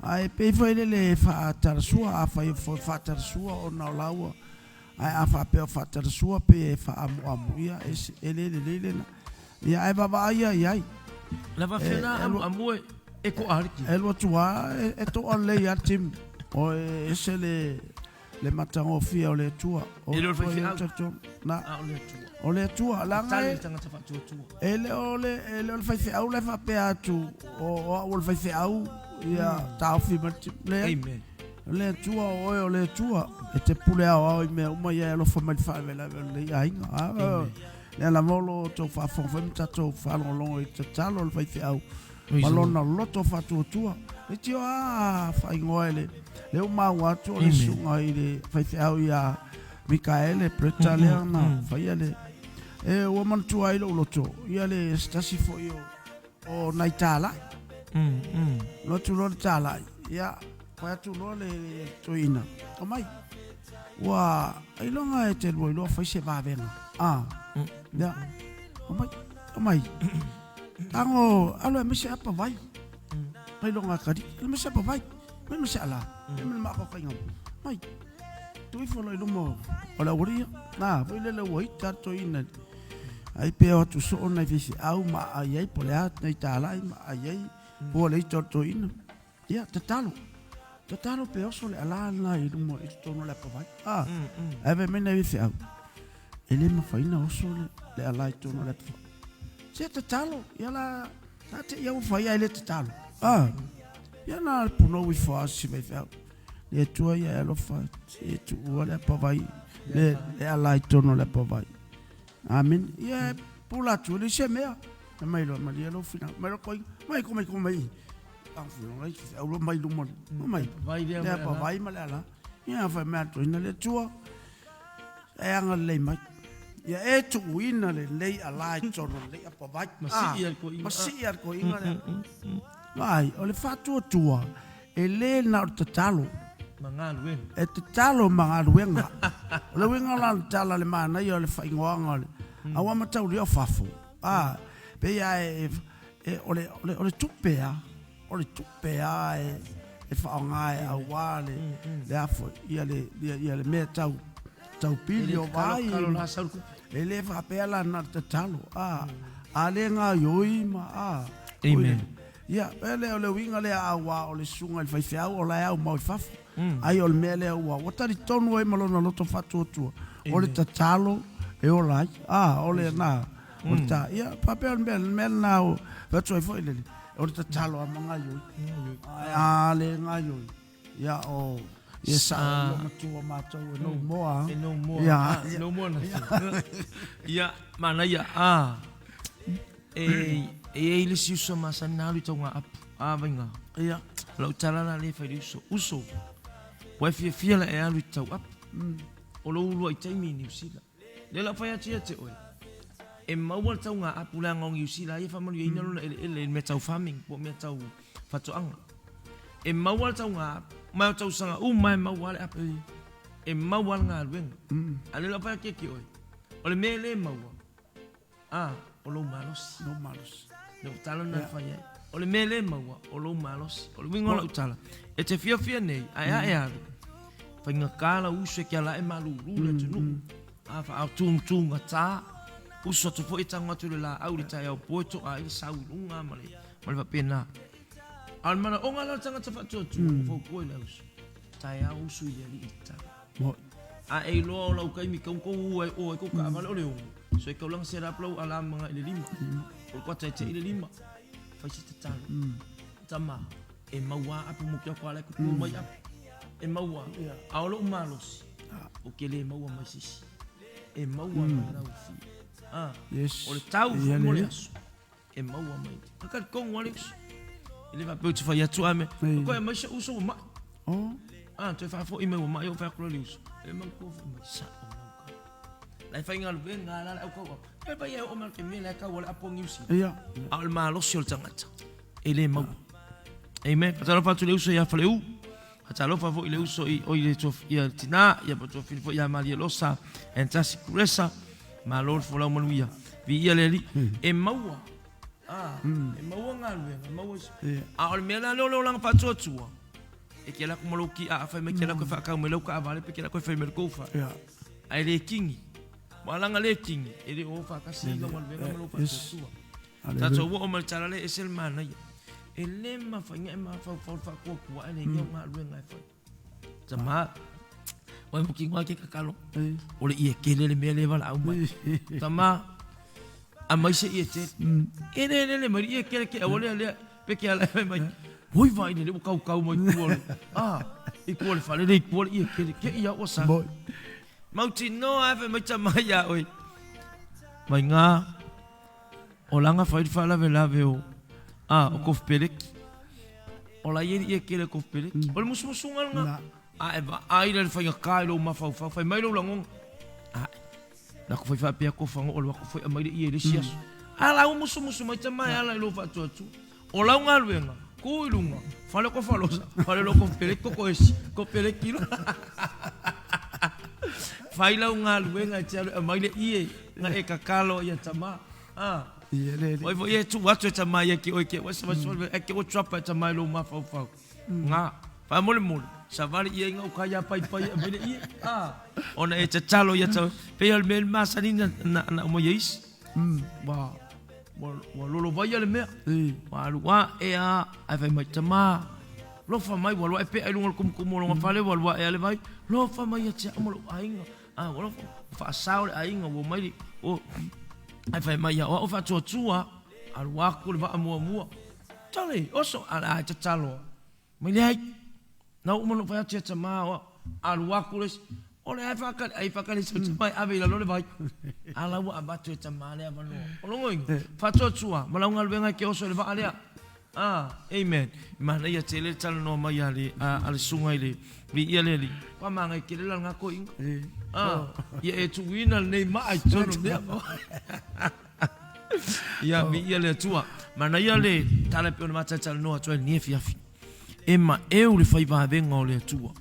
Ae pei foi lele e faatalasua, afai o faatalasua ona o laua, ae a faapea o faatalasua pei e faaamuamu, ia e le lelei lena. Ia ae vaavaai ia i ai. Lava fea la amuamu e toa le timu. E alu atu lava e toa lelei lava le timu. O e ese le le matagofie o le Atua. O e le o le faifeau, na. A o le Atua. O le Atua, leaga e, tagata faatuatua. E le o le, e le o le faifeau la e faapea atu, o, o au o le faifeau, ia mm. taofi ma le. Amen. O le Atua, o oe o le Atua, e te pule aoao i mea uma ia e alofa mai le faalavelave o lenei aiga. Ah, lea lava o lo outou faafofoga foi ma tatou faalogologo i tatalo o le faifeau ma lona loto faatuatua. E tio a faaigoa e le, le ua maua atu o le susuga i le faifeau ia Mikaele Bretta lea na faia le e ua manatua ai lou loto ia le se tasi foi o o nai talai. Alu atu loa le talai, ia fai atu loa le toeaina, omai ua ailoga e te lua iloa fai se vavega. Ah, ia, omai, omai. Tago alu e aumai se apa vai. Mai loga kali, alu aumai se apa vai. Mai ma se ala, mai ma le mafaufaiga. Mai, tuu ifo loa i luma o le aualii ia. Na, foi lele ua ita le toeaina. Ai pe o atu soo nai faifeau ma aai ai po o le a nai talai ma aai ai po o le ita o le toeaina. Ia, tatalo. Tatalo pe oso le ala lena i luma i totonu o le apavai. Ah, ae fai mai nai faifeau, e le mafai ona oso le ala i totonu o le apavai. Se tatalo, ia la, na te ia ua fai ae le tatalo. Ah, ia na le punou ifo a si faifeau. Le Atua ia e alofa, se tuua le apavai, le, le ala i totonu o le apavai. Amene. Ia e pula atu, e leai se mea. Fai mai loa, malie lou finagalo. Mai loa koiga, mai ko mai ko mai. Au loa mai luma. Mai. Vai lea ma le ala. Vai ma le ala. Ia fai mai atu ina le Atua. E agalelei mai. Ia e tuuina lenei ala i totonu o lenei apavai. Ma sii ai le koiga. Ma sii ai le koiga lea. Vaai, o le faatuatua, e le na o le tatalo. Ma galuega. E tatalo ma galuega. O le uiga la o le tala le manaia o le faaigoaga o le aua mataulia o fafo. A, pei lava e, e, o le, o le, o le tupe a, o le tupe a e, e faaaoga e aua le, le a foi, ia le, ia, ia le mea tau, tau pili o vai. E le faapea la na o le tatalo, a, a le gaoioi ma, a. Amen. Ia, e le o le uiga lea aua o le susuga i le faifeau o la e aumau i fafo. Ai o le mea lea ua, ua talitonu ai ma lona loto faatuatua, o le tatalo e ola ai. A, o le na, o le ta, ia, faapea o le mea, le mea lena o, fai atu ai foi lele, o le tatalo a ma gaioi. Ae a le gaioi, ia o, ia sao ia matua matou e no more. E no more. Ia, ah, no more nothing. Ia, manaia, a, e, e i ai le isi uso masani na alu i tauga apu. A, vaiga. Ia. Lau tala la lea e fai i le uso. Uso, ua e fiafia la e alu i tau apu. O lou uluai taimi i Niu Sila. Lea la fai atu ia te oe, e maua le tauga apu leaga o Niu Sila ia e faamanuiaina lona eleele i le mea tau farming po o mea tau faatoaga. E maua le tauga apu, ma o tausaga uma e maua le apu. E maua le galuega. A lea la fai atu ia te oe, o le mea e le maua, a, o lou malosi. Lou malosi. Le tala na fai ai. O le mea le maua, o lou malosi. O le uiga o lau tala, e te fiafia nei, ae a e alu, faigata lau uso e ke ala e malūlū le atunuu. A whaatūtūgata, uso atu foi e tago atu i le laau i le taeao po e toa ai le sau i luga ma le, ma le faapena. A o le manaoga la o le tagata faatuatua, ua fautua i le uso, taeao uso i le alii i le tala. A e iloa o lau taimi kau kou ua e o ai kou kaavale o le 6, so e kaulaga se la lau alarm maga i le 5. O le kuata e te i le 5. Fai se tatalo. Tama, e maua a apu mo ke ako ala ku mai apu. E maua. A o lou malosi, o ke le maua mai sisi. E maua mai lau fi. Ah, Yes. o le tau Ia mo le le. aso. E maua mai. Ka ka kongo ale uso. E le faapea ou te fai atu ame. Ei. Koe mai se uso ua mai. Oh. Ah, toe faafo'i mai ua mai o fai atu le uso. E mau kua foi mai sa o mau ka. Lai fai galuega la le au kau. E vai e o mai ke mea le kau o le apo niusi. Ia. A o le malosi o le tagata e le maua. Amen. Faatalofa atu i le uso ia Faleu. Faatalofa foi i le uso i oi le tof ia tina ia patofili foi ia Maria Losa and Tasi Kuresa. Malo le folau manuia. Viia le Alii. E maua. Ah, e maua galuega, maua isi. Ia. A o le mea la lea o le olaga faatuatua. E ke lako ma lou ki a fai mai ke lako e whaakau mai lau kaavale pe ke lako e fai mai le koufa. Ia. Ai le kingi. Wa langa le kingi. E le o whaakasi i lau galuega ma lou Yes. faatuatua. Hallelujah. Tatou oo ma le tala le ese le manaia. E le mafai e mafaufau le faakuakua e le ia o galuega e fai. Tama, wai mo ki ngā ke kakalo. Ei. O le ie kele le mea le wala au mai. Tama, a mai se ie te. E le le le mai ie kele ke au le le pe ke ala mai mai. Hoi vai le le kau kau mai kua le. Ah, i kua le fale le i kua le ie kele ke ia o sa. Boy. Mauti noa e fai mai tama ia oe. Mai ngā o langa fai le faalavelave o a o kofupeleki. O la ie ie kele kofupeleki. O le musumusuga lena. Na. A e vaai le faigata i lou mafaufau, fai mai lou lagona. Ae, na ko fai faapea ko fago'o le wako foi aumai le ie i le isi aso. A la ua musumusu mai tama e ala i lou faatuatua. O lau galuega, ku i luga, fale ko falosa, fale lo kofupeleki koko esi, kofupeleki lo. Fai lau galuega e te alu e aumai le ie, na e kakalo ia tama. Ah. Ia le le. Oi foi e tu atu e tama ia ki oi ke ua sa sa e ke ua trapa e tama i lou mafaufau. Ngā, faamolemole, savali ia i ngau kai a pai pai e mai le ie. Ah. Ona e tatalo ia tau, pei o le mea le masani na, na, na uma ia isi. Ua, ua, ua lolo vai le mea. Ei. Ua alu a e a, ai fai mai tama. Lofa mai, ua lua e pea i lunga o le kumukumu o longa fale, ua lua e ale vai. Lofa mai ia te au ma lou aiga. Ah, ua lofa, ua faasao le aiga, ua mai le, o, ai fai mai ia, o au faatuatua, alu aku le vaa muamua. Tale, oso, ala ai tatalo. Mai leai, na uma ona fai atu ia tama o au, alu aku le isi, o le ai whakale, ai whakale sau te mai ave i lalo le vai. Ala ua avatu e tama lea avanoa. O logoina, faatuatua, ma lau galuega e ke oso i le vaa lea. Ah, amen. Manaia tele le talanoa mai a le, a, a le susuga i le viia le alii. Kua magai tele la lena toeaina. Ah, ia e tuuina lenei maa i totonu o mea. Ia, viia le Atua. Manaia le tala e pei ona matalatalanoa atu ai i lenei afiafi. E maeu le fai vavega o le Atua.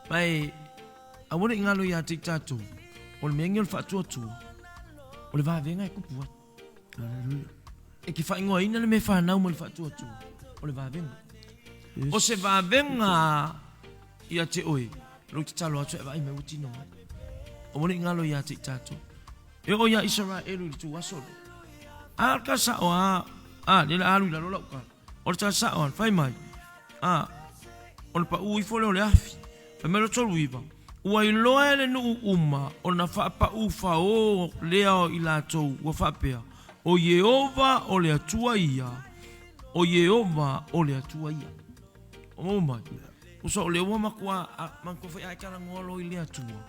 Ma e aua ne i galo ia te i tatou, o le mea lenei o le faatuatua, o le vavega e kupu ai. Hallelujah. E ke faaigoaina le mea fanau ma le faatuatua, o le vavega. Yes. O se vavega ia te oe, lou tatalo atu e vaai mai ua tino mai. Aua ne i galo ia te i tatou. E oo iā Isaraelu i le tuaso lea. A o le tala sao a, a, lea o le a alu i lalo lau tala. O le tala sao a, fai mai, a, ona paʻū ifo lea o le afi. Fai mai le 39, Ua iloa e le nuu uma ona faapaʻū faō lea o i latou ua faapea, O Ieova o le Atua ia, o Ieova o le Atua ia. O maua mai? Uso o lea ua matua, a, matua foi a e talanoa loa i le Atua.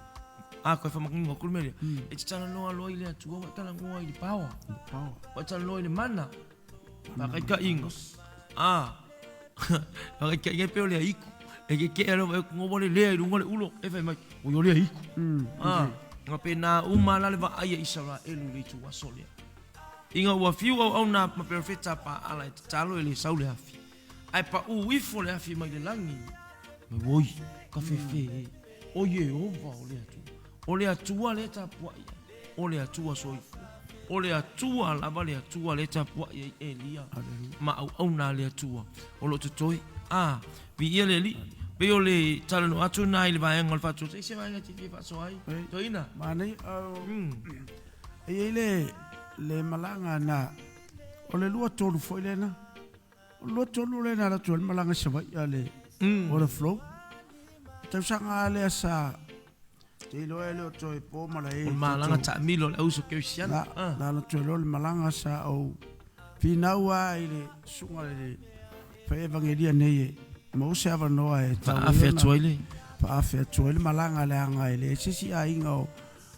A koe whamakinga ku le mea lea. E te talanoa loa i le Atua, ua e talanoa i le power. Power. Ua e talanoa i le mana. Whakaikainga. A, whakaikainga e peo lea iku. E ke kea lea e kunga wale lea i runga le ulo. E whai mai, o yo lea iku. A, nga pēnā uma la le vaai a Isaraelu i le itu aso lea. Inga ua fiu au au nā ma perofeta pa ala e tatalo e le sau le afi. Ae paʻū ifo le afi mai le lagi, mai oi, ka fefe e. O Ieova o le Atua. O le Atua lea e tapuai ai. O le Atua soifua. O le Atua lava le Atua lea e tapuai ai Elia ma auauna a le Atua o lo o totoe. A, viia le Alii. Pei o le talanoa atu lena i le vaega o le faatuatua. I se vaega e te fia faasoa ai, Toeaina? Manaia, e i ai le, le malaga na, o le 23 foi lena. O le 23 lea na alu atu ai le malaga i Savaii a le Water Flow. Tausaga lea sa te iloa e le o toe po ma la e. O le malaga taamilo a le auso kerisiano. Na alu atu ai loa le malaga sa ou Finau lava i le susuga i le fai evagelia nei e maua se avanoa e tatau ai Faaafe ona atu ai le. Faaafe atu ai le malaga leaga e leai se isi aiga o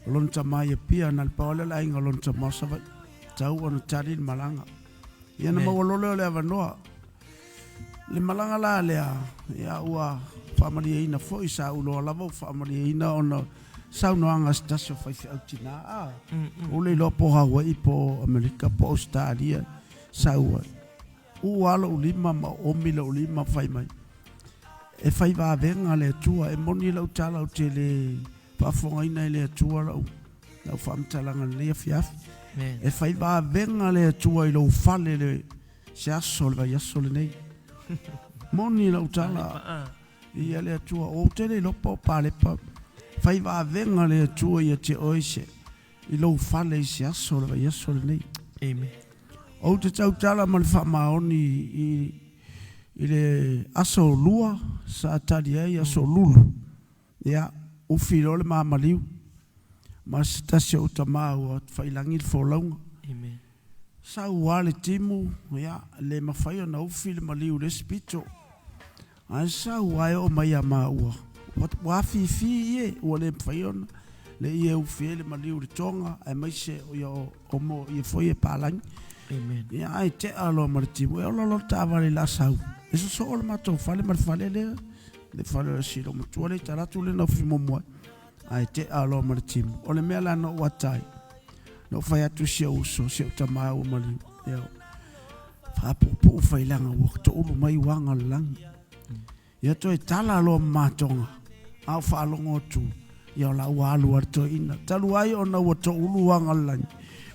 lona tama i Apia na o le pau lava lea o le aiga o lona tama o Savaii. Tatau ona tali le malaga. Ia ona maua loa lea o le avanoa. Le malaga la lea, ia ua faamalieina foi, sa ou iloa lava ua faamalieina ona o saunoaga a se tasi o faifeau tina, a, ua le iloa po o Hawaii po o Amerika po o Ausetalia sau ai. Uu lava lou lima ma oomi lou lima fai mai, e fai vavega le Atua, e moni lau tala ou te le faafofogaina e le Atua lau, lau faamatalaga i lenei afiafi. E fai vavega le Atua i lou fale le se aso o le vaiaso lenei. Moni lau tala, ia le Atua, ou te le iloa po o Palepa, fai vavega le Atua ia te oe se, i lou fale i se aso o le vaiaso lenei. Amen. Ou te tautala ma le faamaoni i, i le aso lua sa tali ai aso lulu. Ia, ufi loa le ma maliu ma se tasi o ou tama ua faiilagi le folauga. Amen. Sau lava le timu, ia, le mafai ona ufi le maliu i le isi pito. Ae sau lava e oo mai ia maua, ua, ua afifi ie, ua le mafai ona le ie ufi ai le maliu i le toga, aemaise o ia o, o mo ia foi e palagi. Amen. Ia, ae tea loa ma le timu, e ola loa le taavale i Lasau. E sosoo le matou fale ma le fale lea, le fale o le si loomatua lea i tala atu lea na ufi muamua ai. Ae tea loa ma le timu. O le mea la na ou ata ai, na ou fai atu i si ou uso, si ou tama ua maliu, ia, faapuupuu failaga ua toulu mai uaga o le lagi. Ia toe tala loa ma matoga, a ou faalogo atu, ia o la ua alu lava le toeaina. Talu ai ona ua toulu uaga o le lagi,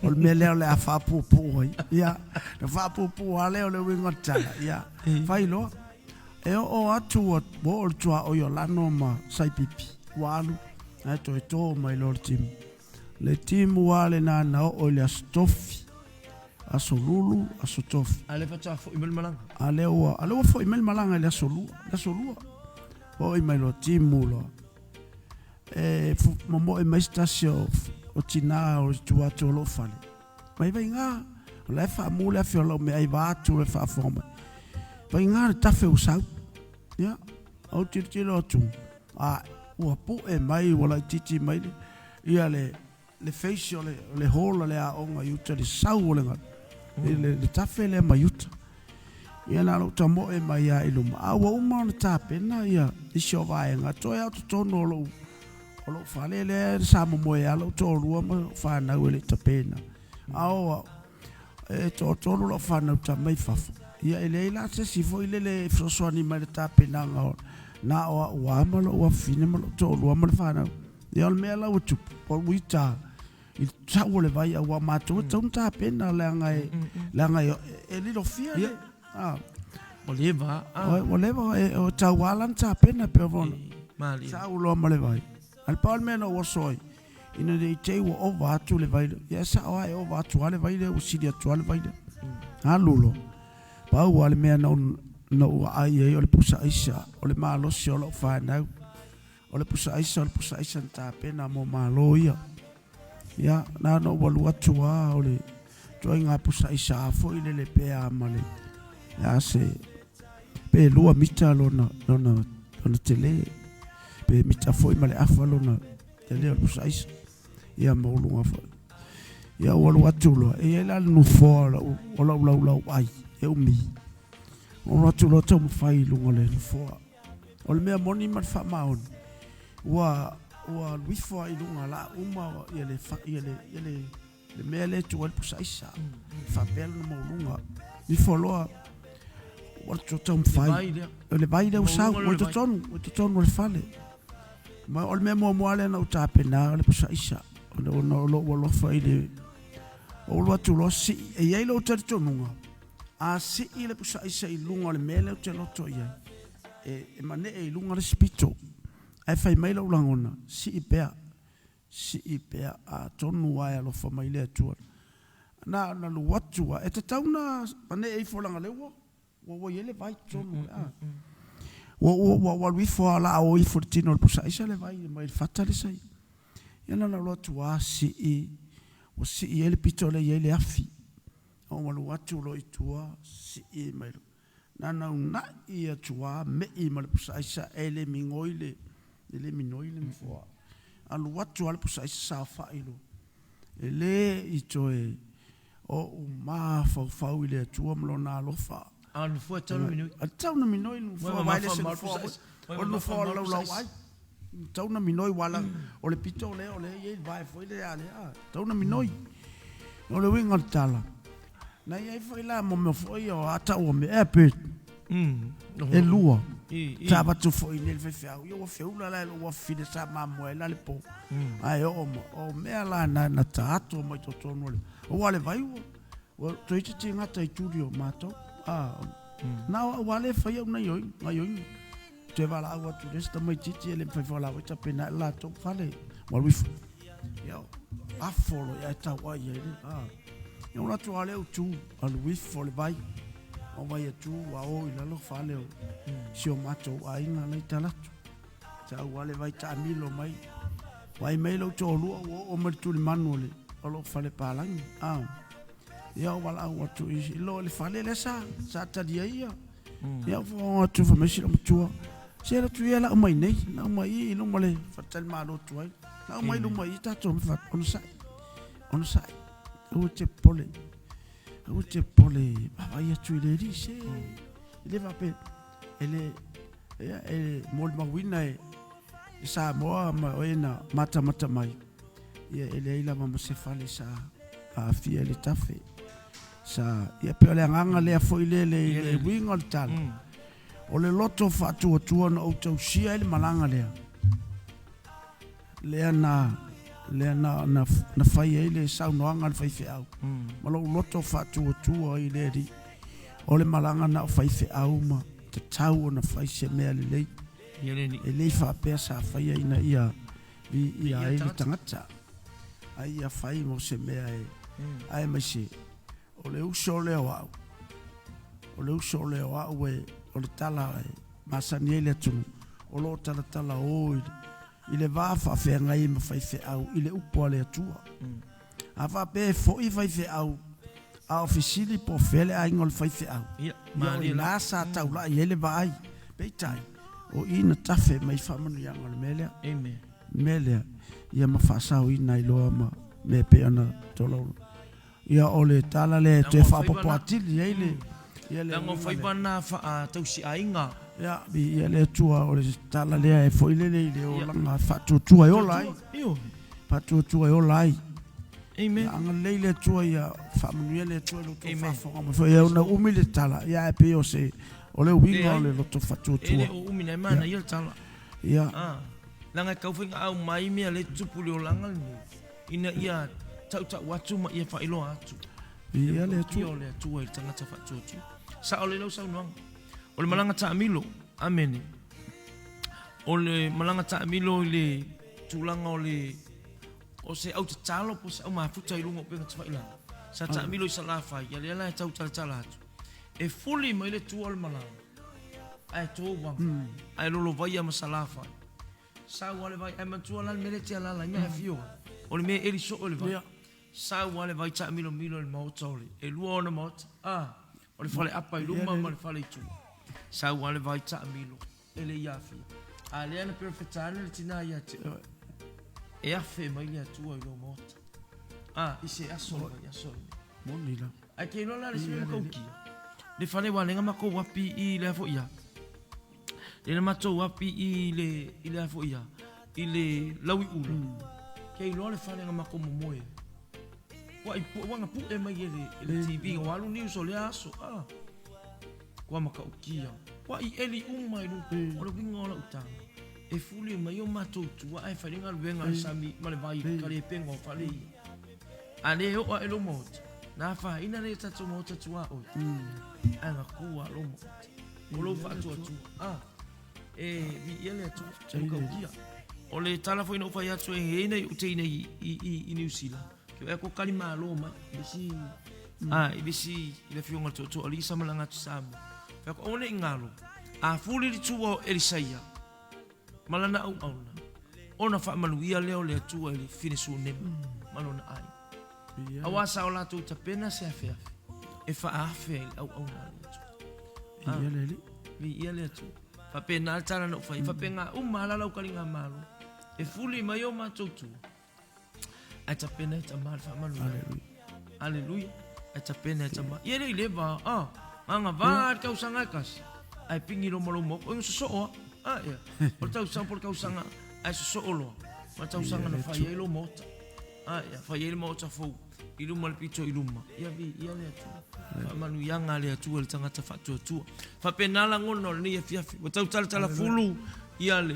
o le mea lea o le a faapuupuu ai. Ia, na faapuupuu lava lea o le uiga o le tala, ia, fai loa. E oo atu ua oo i le tuaoi o Lano ma Saipipi, ua alu, ae toe to mai loa le timu. Le timu lava lena na oo i le Aso Tofi, Aso Lulu, Aso Tofi. A lea faatoa foi mai le malaga. A lea ua, a lea ua foi mai le malaga i le aso lua, le aso lua. Foi mai loa timu loa. E momoe mai se tasi o, o tina o i tua atu o lou fale. Mai vaiga, o la e faamu le afi o lau meaai vaeatu le faafofoga mai. Vaiga le tafe ua sau. Ia, ou tilotilo atu, a ua pue mai, ua laitiiti mai le, ia le, le face o le, o le hall o le aoga i uta, le sau o le galu, mm. le, le tafe lea mai uta. Ia na lou tamoe mai lava i luma, a ua uma ona tapena ia isi o vaega, toe lava o totonu o lou, o lou fale lea sa momoe lava lou toalua ma fanau e le i tapena. A o e toatolu lau fanau tama i fafo, ia e leai la se isi foi lele e fesoasoani mai i le tapenaga o na o au lava ma lou afafine ma lou toalua ma le fanau. Ia o le mea la ua tupu, ua uita i le sau o le vai, aua matou e tatau ona tapena leaga e, leaga e, e lilofia le, a. Ua leva, a. Ua leva, e tau lava la ona tapena pe ona Malie. Sau loa ma le vai. A le pau o le mea na ou oso ai, ina ne i te i ua ova atu le vai lea. Ia e sao lava e ova atu lava le vai lea, ua sili atu lava le vai lea. Alu loa. Pau lava le mea na ou, na ou aai ai o le pusa aisa, o le malosi o lau fanau. O le pusa aisa, o le pusa aisa na tapena mo Malo ia. Ia, na ona ou alu atu lava o le ituaiga pusa aisa foi lele pe a ma le, a se, pe 2 mita lona, lona, lona tele, pe mita foi ma le afa lona tele o le pusa aisa. Ia, maualuga foi. Ia, ou alu atu loa, e i ai la le nofoa o lau, o lau laulau ai, e umi. Ou alu atu loa taumafai i luga o le nofoa. O le mea moni ma le faamaoni, ua ua alu ifo lava i luga la uma ia le ia le ia le le mea lea e tuu ai le pusa aisa. Faapea lona maualuga. Ifo loa ua taumafai. O le vai lea ua sau, ua i totonu, ua i totonu o le fale. Ma o le mea muamua lea na ou tapena o le pusa aisa. Ona o lou alofa i le ou alu atu loa sii. E i ai lou talitonuga, a sii le pusa aisa i luga o le mea lea ou te loto i ai, e, e manee i luga le isi pito. Ae fai mai lou lagona, sii pea, sii pea, atonu lava e alofa mai le Atua. Na ona alu atu lava, e tatau ona manee ifo leaga o lea ua ua i ai le vai i totonu o le a. Ua ua ua alu ifo lava, o le a o ifo i le tino o le pusa aisa le vai mai le fata lea sa i ai. Ia na ona alu atu lava sii, ua sii ai le pito lea e i ai le afi. Ou alu atu loa i tua, sii mai loa. Na ona una'i atu lava me'i ma le pusa aisa e le migoi le, e le minoi le nofoa. Alu atu lava le pusa aisa saofai loa. E le i toe ou mafaufau i le Atua ma Lona alofa. A o le nofoa e tatau ona minoi. E tatau ona minoi le nofoa, aua e le o se nofoa foi. O le nofoa o le laulauai. E tatau ona minoi aua o le pito lea o lea e i ai le vae foi lea a lea, e tatau ona minoi. O le uiga o le tala, na i ai foi la mo mea foi ia o ata ua mea pe e lua. Sa avatu foi i le faifeau, ia ua feula la i lou afafine sa mamoe ai la le po. Ae oo ma, o mea la na, na ta ato mai totonu o le, aua le vai ua, ua toeitiiti gata i tuli o matou. Ah, na o au lava lea e fai au gaioiga. Toe valaau atu i le isi tamaitiiti e le mafai foi la tapena ai le latou fale. Ua alu ifo. Ia, afo loa ia e tauai ai le. Ah. Ia ua atu lava lea utu, alu ifo le vai. O vai atu ua o i lalo fale o si o matou aiga la i Talatu. Sau lava le vai taamilo mai. Vaai mai lou toalua ua oo mai le tulimanu o le o lou fale palagi. Ah. Ia o valaau atu i lo le fale lea sa sa talia ia. Ia ou atu fai mai si matua. Se la tu ia la mai nei, la mai i luma le faletalimalo tuai. La mai luma i tatou me fa onosai. Onosai. Aua te popole. Aua te popole vaavaai atu i le alii se. E le faapea e le ia e molimauina e e Samoa ma oe na matamata mai. Ia e leai lava ma se fale sa aafia i le tafe. Sa, ia pei o le agaga lea foi lea le, le uiga o le tala. O le loto faatuatua na ou tausia ai le malaga lea, lea na, lea na, na, na fai ai le saunoaga a le faifeau, ma lou loto faatuatua i le Alii. O le malaga na o faifeau ma tatau ona fai se mea lelei. E le i faapea sa faia ina ia viia ai le tagata, a ia fai mo se mea e, aemaise o le uso lea o au, o le uso lea o au e, o le tala e masani ai le atunuu, o lo o talatala o i le, i le va faafeagai ma faifeau i le upu a le Atua. A faapea e foi faifeau, a o fesili po o fea le aiga o le faifeau, ia, o i ina sa taulai ai le vaai. Peitai, o i na tafe mai faamanuiaga o le mea lea. Amen. Le mea lea, ia ma faasaoina ai loa ma mea e pei ona tolaulau. Ia, o le tala lea e toe faaopoopo atili ai le, ia le Leaga o faiva na faa-tausiaiga. Ia, viia le Atua, o le tala lea e foi lele i le olaga faatuatua e ola ai. Ioe. Faatuatua e ola ai. Amen. Ia agalelei le Atua ia faamanuia le Atua i lo outou faafofoga mai foi. Ia ona umi le tala, ia ae pei o se o le uiga o le loto faatuatua. E le o umi nei manaia le tala. Ia. Ah, leaga e tau foi ona aumai mea lea e tutupu i le olaga lenei, ina ia tautau atu ma ia faailoa atu. Viia le Atua. Ia o le Atua i le tagata faatuatua. Sao lelei lau saunoaga. O le malaga taamilo, amene. O le malaga taamilo i le tulaga o le o se au tatalo po o se au mafuta i luga o upega tafailagi. Sa taamilo i Salafai, ia lea la e tau talatala atu. E fuli mai le tua o le malaga, ae to uaga, ae lolovaia ma Salafai. Sau lava le vai, ae manatua la le mea lea e te alaala ai ma e afio ai. O le mea e eli soo i le vai. Sau lava le vai taamilomilo i le maota o le, e lua ona maota, a, o le fale apa i luma ma le fale i tua. Sau lava le vai taamilo, e le i afia. A lea na perofeta ane le tina ia te oe, e afe mai le Atua i lou maota. A, i se aso o le vaiaso lenei. Moni la. Ae te iloa la le isi mea matautia, le fale ua lenga matou api i lea foi ia. Le na matou api i le i lea foi ia, i le lauiula. Ke iloa le fale na matou momoe ai. Ua i ua na pue mai e le e le TV ua alu news o lea aso. Ah. Kua matautia. Ua i eli uma i luga. O le uiga o lau tala, e fuli mai o matou tua ae fai le galuega a le sami ma le vai i ka lepenga o fale ia. A le oo ae lou maota, na afaina lea i tatou maota tuaoi. Ae na tu lava lou maota. O lou faatuatua. Ah, e viia le Atua, e matautia. O le tala foi na ou fai atu e i ai nai ou teine i Niu Sila, ke oe ko kali malo mai, i le isi, ah, i le isi, i le afioga i le tootoo alii sa malaga atu i Samoa. Fai atu, aua ne i galo, a fuli le tua o Elisaia ma lana auauna, ona faamanuia lea o le Atua i le fine Sunema ma lona aiga. Aua sa o latou tapena se afeafe. E faaafe ai le auauna a le Atua. Viia le Alii. Viia le Atua. Faapena le tala na ou fai ai. Faapena uma lava lau taligamalo. E fuli mai o matou tua. Ae tapena e tama le faamanuiaga. Aleluia. Ae tapena e tama. Ia le i leva, ah, agavaa le tausaga e tasi. Ae pigi loa ma lou maota. Oi, sosoo ah. Ah, ia. O le tausaga po o le tausaga ae sosoo loa ma le tausaga na fai ai lou maota. Ah, ia, fai ai le maota fou i luma le pito i luma. Ia viia le Atua. Faamanuiaga a le Atua i le tagata faatuatua. Faapena lagona o lenei afiafi. Ua tau talatalafulu ia le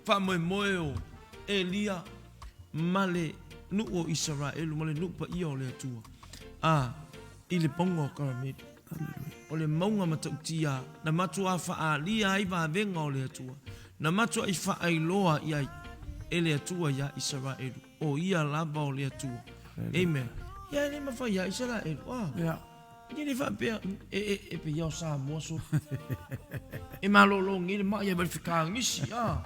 faamoemoe o Elia ma le nuu o Isaraelu ma le nuu paia o le Atua, a i le mauga o Karameli. O le mauga matautia na matuā faaalia ai vavega o le Atua, na matuai faailoa i ai e le Atua iā Isaraelu, o Ia lava o le Atua. Amen. Ia e le mafai iā Isaraelu, a. Yeah. E le faapea, e, e, e pei o Samoa soli. E malolo ngi le mai e mai fekagisi, a.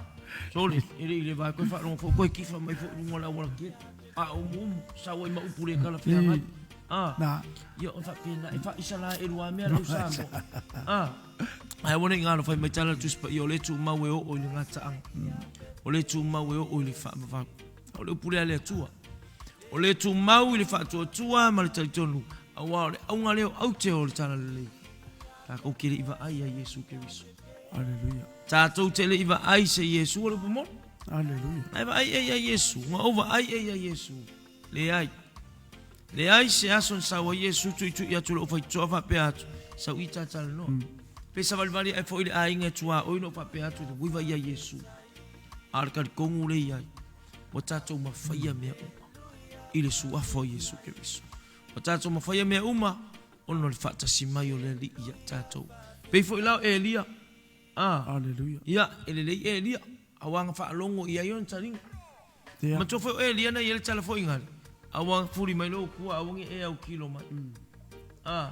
Soli, e le i le vai koe whaalongo fo, koe kifa mai fo lunga la wala kete. A umu umu, sa wai ma upu le kala whia ngai. A, Na. ia o whapena, e wha isa la e rua mea lau Samoa. A, ai wane ngā whai mai tala tuspa i o le tū mau e o o i le ngā taanga. O le tū mau e o o i le whaamawau. O le upu lea le Atua. O le tumau i le faatuatua ma le talitonu, auā o le auga lea o aute o le Talalelei. Tātou ke le i vaai ia Iesu Keriso. Aleluia. Tātou te le i vaai se Iesu o le upu moni. Aleluia. Ai vaai e ia Iesu, nga ou vaai e ia Iesu. Leai. Leai se aso na sau ai Iesu tuitui atu i lou faitotoa faapea atu, Sau i tatalanoa. Pe savalivali ae foi le aiga e tuaoi na ou faapea atu i le uiva ia Iesu. A o le talitonu lea i ai, ua tatou mafaia mea uma i le suafa o Iesu Keriso. Ua tatou mafaia mea uma ona o le faatasi mai o le Alii ia tatou. Pei foi la o Elia, a, Aleluia. ia, e lelei Elia, auā na faalogo i ai ona taliga. Ia. Matua foi o Elia na i ai le tala foi gale, auā fuli mai lou kua, aua ne i e autilo mai. A,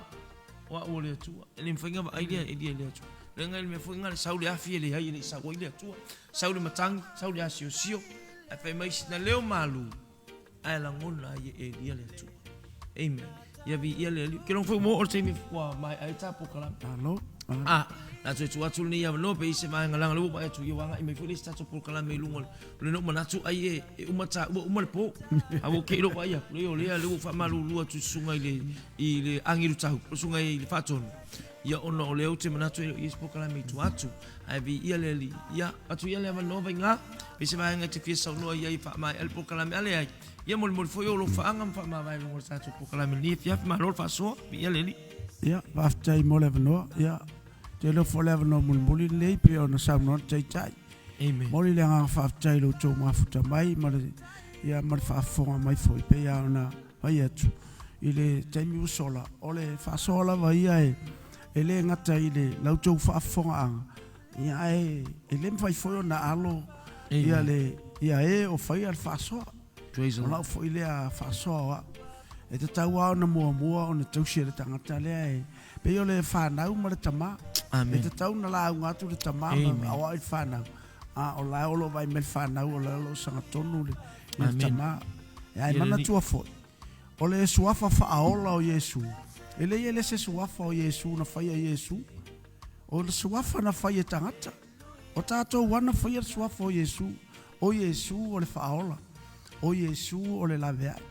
o au o le Atua. E le mafai ona vaai lea Elia i le Atua. Leaga i le mea foi gale, sau le afi e leai e le i sau ai le Atua. Sau le matagi, sau le asiosio, ae fai mai sina leo malu, ae lagona ai e Elia le Atua. Amen. Ia viia le Alii. Ke logo foi ua oo le taimi ua maea ai ta polokalame. Malo. A, na toe tuu atu lenei avanoa pe i se vaega leaga lea ua vaai atu ia ua agai mai foi le isi tatou polokalame i luga o le o le na ou manatu ai e, e uma ta ua uma le po. A ua ke i lou vaai atu, lea o lea lea ua faamalulu atu i susuga i le i le agelu tau, o le susuga i le faatonu. Ia ona o lea ou te manatu e le o i ai se polokalame i tua atu. Ae viia le Alii. Ia, atu ia le avanoa vaiga, pe se vaega e te fia saunoa i ai e faamaea le polokalame, a leai, ia molimoli foi ou alofaaga ma faamavae i luga o le tatou polokalame i lenei afiafi. Malo le faasoa, viia le Alii. Ia, faafetai mo le avanoa. Ia, ou te iloa foi o le avanoa mulimuli lenei pei ona saunoa le Taitai. Amen. Momoli le agaga faafetai i lo outou mafuta mai ma le, ia, ma le faafofoga mai foi pei lava ona fai atu i le taimi ua sola, o le faasoa lava ia e, e le gata i le la outou faafofogaaga, ia ae e le mafai foi ona alo ia le ia e o faia le faasoa. Praise the O Lord. lau foi lea faasoa o au. E tatau lava ona muamua ona tausi e le tagata lea e pei o le fanau ma le tama. Amen. E tatau ona lauga atu le tama ma Amen. aoai le fanau. A o la e o lo o vaai mai le fanau o la e o lo o sagatonu le, le Amen. tama. Ae Ia le manatua foi, o le suafa faaola o Iesu, e leai e le se suafa o Iesu na faia e Iesu. O le suafa na fai e tagata. O tatou ana faia le suafa o Iesu. O Iesu o le faaola. O Iesu o le laveai.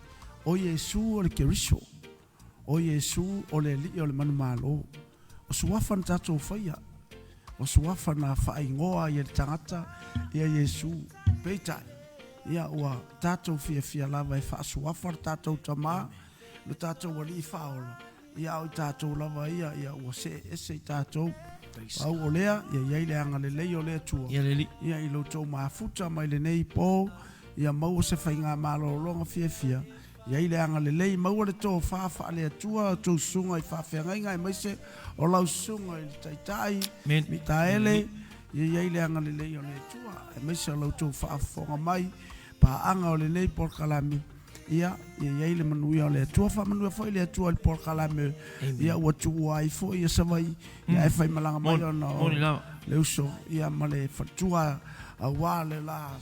O Iesu o le Keriso. O Iesu o le Alii o le manumalo. O suafa na tatou faia. O suafa na faaigoa ai e le tagata ia Iesu. Peitai, ia ua tatou fiafia lava e faasuafa le tatou Tama, lo tatou Alii faaola, ia a o i tatou lava ia, ia ua see ese i tatou. Pau o lea, ia i ai le agalelei o le Atua, Ia le Alii. ia i lo outou mafuta mai lenei po, ia maua se faigamalologa fiafia, I ai le agalelei, maua le tofa faale-Atua o tou susuga i faafeagaiga aemaise o lau susuga i le Taitai, Mitaele, ia i ai le agalelei o le Atua, aemaise o la outou faafofoga mai, paaga o lenei polokalame, ia, ia i ai le manuia o le Atua. Faamanuia foi le Atua i le polokalame, ia ua tuua ai foi ia Savaii, ia ae faimalaga mai ona o le uso, ia ma le faletua aua le la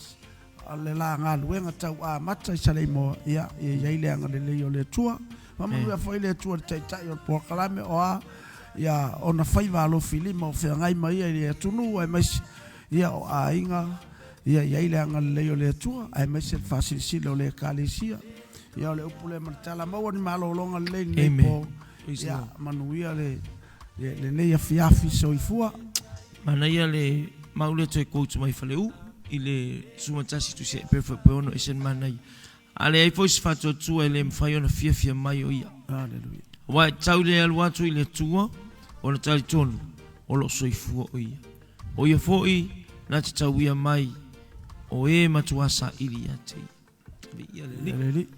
A o le la galuega tau amata i Saleimoa, ia, ia i ai le agalelei o le Atua. Faamanuia foi le Atua i le Taitai o le polokalame o a ia ona faiva alofilima o feagai ma ia i le atunuu aemaise ia o aiga ia i ai le agalelei o le Atua aemaise le faasilasila o le Ekalesia. Ia o le upu lea ma le tala, maua ni malologa lelei lenei po. Ia manuia le lenei afiafi soifua. Manaia le mau lea toe quote mai Faleu i le 11 tusi pe foi pe ono ese manaia. A leai foi se faatuatua e le mafai ona fiafia mai o ia. Hallelujah. Aua e tatau le alu atu i le Atua ona talitonu o lo o soifua o ia. O ia foi na te tauia mai o e matuā saili ia te ia. Viia le Alii. Le Alii.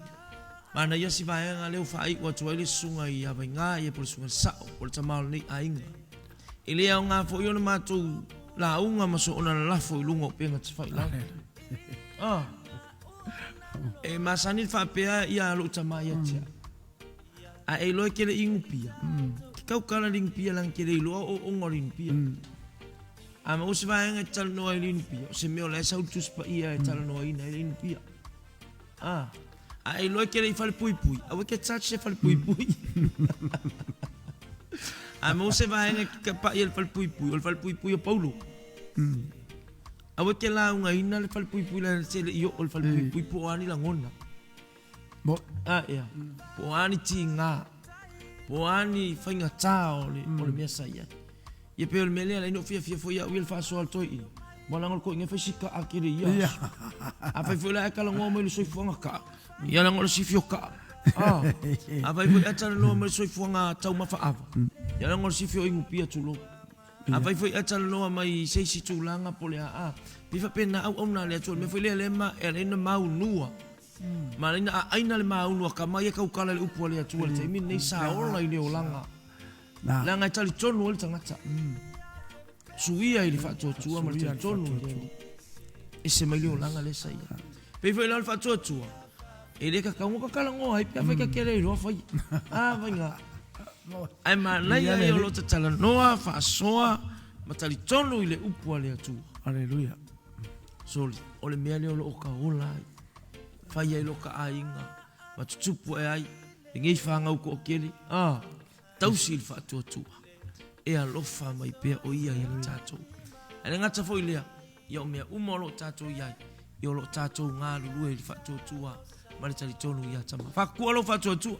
Manaia si vaega lea ua faaiu atu ai le susuga i Avaiga ia po o le susuga i le Sao po o le tama o lenei aiga. E le aoga foi ona matou lauga ma soona lalafo i luga o upega tafailagi. Ah. E masani le faapea ia lou tama ia te au. A e iloa e kele inupia. Ke kau kala le inupia langa kele iloa o onga o le inupia. A ma se vaega e talanoa i le inupia, o se mea o la e sau le Tusi Paia e talanoaina ai le inupia. A, a e iloa e kele i falepuipui, aua ke touch se falepuipui. A ma se vaega e kapa'i e le falepuipui, o le falepuipui o Paulo. Aua e te laugaina le falepuipui leaga e le i oo le falepuipui po o a ni lagona. Mo. A ea. Po o a ni tiga. Po o a ni faigata o le, o le mea sa i ai. Ia pei o le mea lea, leai na ou fiafia foi au ia le faasoa a le toeaina. Aua leaga o le toeaina e fai si kaa tele i ia aso. Afai foi la e talanoa mai i le soifuaga kaa, ia leaga o le sifi o kaa. Ah, afai foi ae talanoa mai i le soifuaga taumafa ava, ia leaga o le sifi o inupia tulou. Afai foi ae talanoa mai i se isi tulaga po o le a a, pei faapena auauna a le Atua, o le mea foi lea lea ma e ala ai ona maunua, ma ala ai ona aaina le maunu a tama ia tautala i le upu a le Atua i le taimi lenei, sa ola i le olaga, leaga e talitonu ai le tagata. Suia i le faatuatua ma le talitonu i le Alii. Ese mai le olaga lea sa i ai. Pei foi la o le faatuatua, e le tatau ona talanoa ai pe afai ta te le iloa fai. A faiga. Ae manaia ia o lo o talanoa, faasoa ma talitonu i le upu a le Atua. Aleluia. Soli, o le mea lea o lo o taola ai. Fai ai lo ta aiga, ma tutupu ae ai, lenei fanau toatele, a, tausi i le faatuatua. E alofa mai pea o ia ia tatou. Ae le gata foi lea, ia o mea uma o lo o tatou i ai, ia o lo o tatou galulue i le faatuatua ma le talitonu ia Tama. Faakutua lou faatuatua.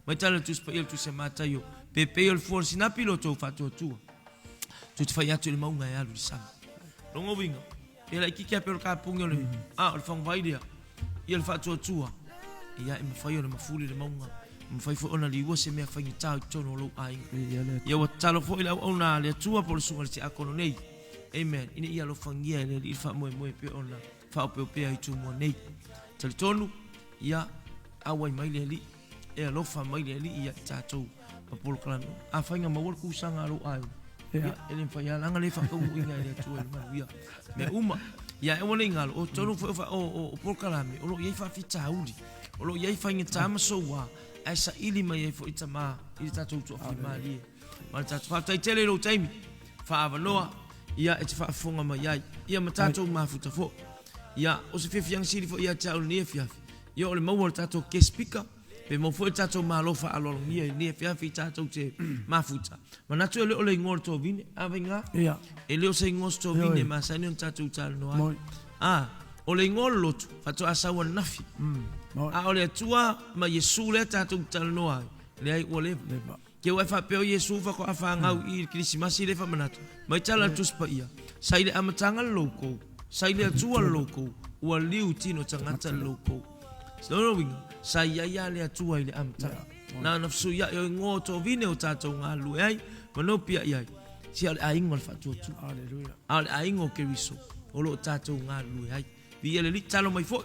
Mai tala le Tusi Paia le Tusi a Mataio, pepei o le fua o le sinapi lo tou faatuatua. Tou te fai atu i le mauga e alu i le sami. Longa uiga, pe laitiiti lava pei o le kapugi o le, a, o le faguvai lea, ia le faatuatua, ia e mafai ona mafuli le mauga, e mafai foi ona liua se mea faigata i totonu o lou aiga. Ia ua tatalo foi le auauna a le Atua po o le susuga i le tiakono nei, Amen, ina ia alofagia e le Alii le faamoemoe pei ona faaopeopea i Tumua nei. Talitonu, ia, auai mai le Alii, e alofa mai le Alii ia i tatou ma polokalame. Afai na maua le kusaga a lou aiga, ia, e le mafai lava, leaga le faataunuuina e le Atua i le manuia mea uma. Ia, aua ne i galo, o totonu foi o polokalame, o lo o i ai faafitauli, o lo o i ai faigata ma soua, ae saili mai ai foi tama i le tatou toafimalie. Ma le tatou faafetai tele i lou taimi faaavanoa, ia e te faafofoga mai ai, ia ma tatou mafuta foi. Ia, o se fiafiaga sili foi ia te au i lenei afiafi, ia o le maua o le tatou guest speaker, pe maua foi le tatou malo faaaloalogia i lenei afiafi tatou te mafuta. Manatu e le o le igoa o le tovine, a vaiga? Ia. E le o se igoa o se tovine e masani ona tatou talanoa ai. A, o le igoa o le lotu, faatoa sau ananafi. A o le Atua ma Iesu lea tatou te talanoa ai, leai ua leva. Ke ua e faapea o Iesu faatoa fanau i le Kerisimasi lea faamanatu mai tala le Tusi Paia, sa i le amataga le loukou, sa i le Atua le loukou, ua liu tino tagata le loukou. Lona uiga, sa i ai lava le Atua i le amataga. Na ona fesuiai o igoa o tovine o tatou galulue ai ma nopiai ai, sia o le aiga o le faatuatua. A o le aiga o Keriso o lo o tatou galulue ai. Viia le Alii, talo mai foi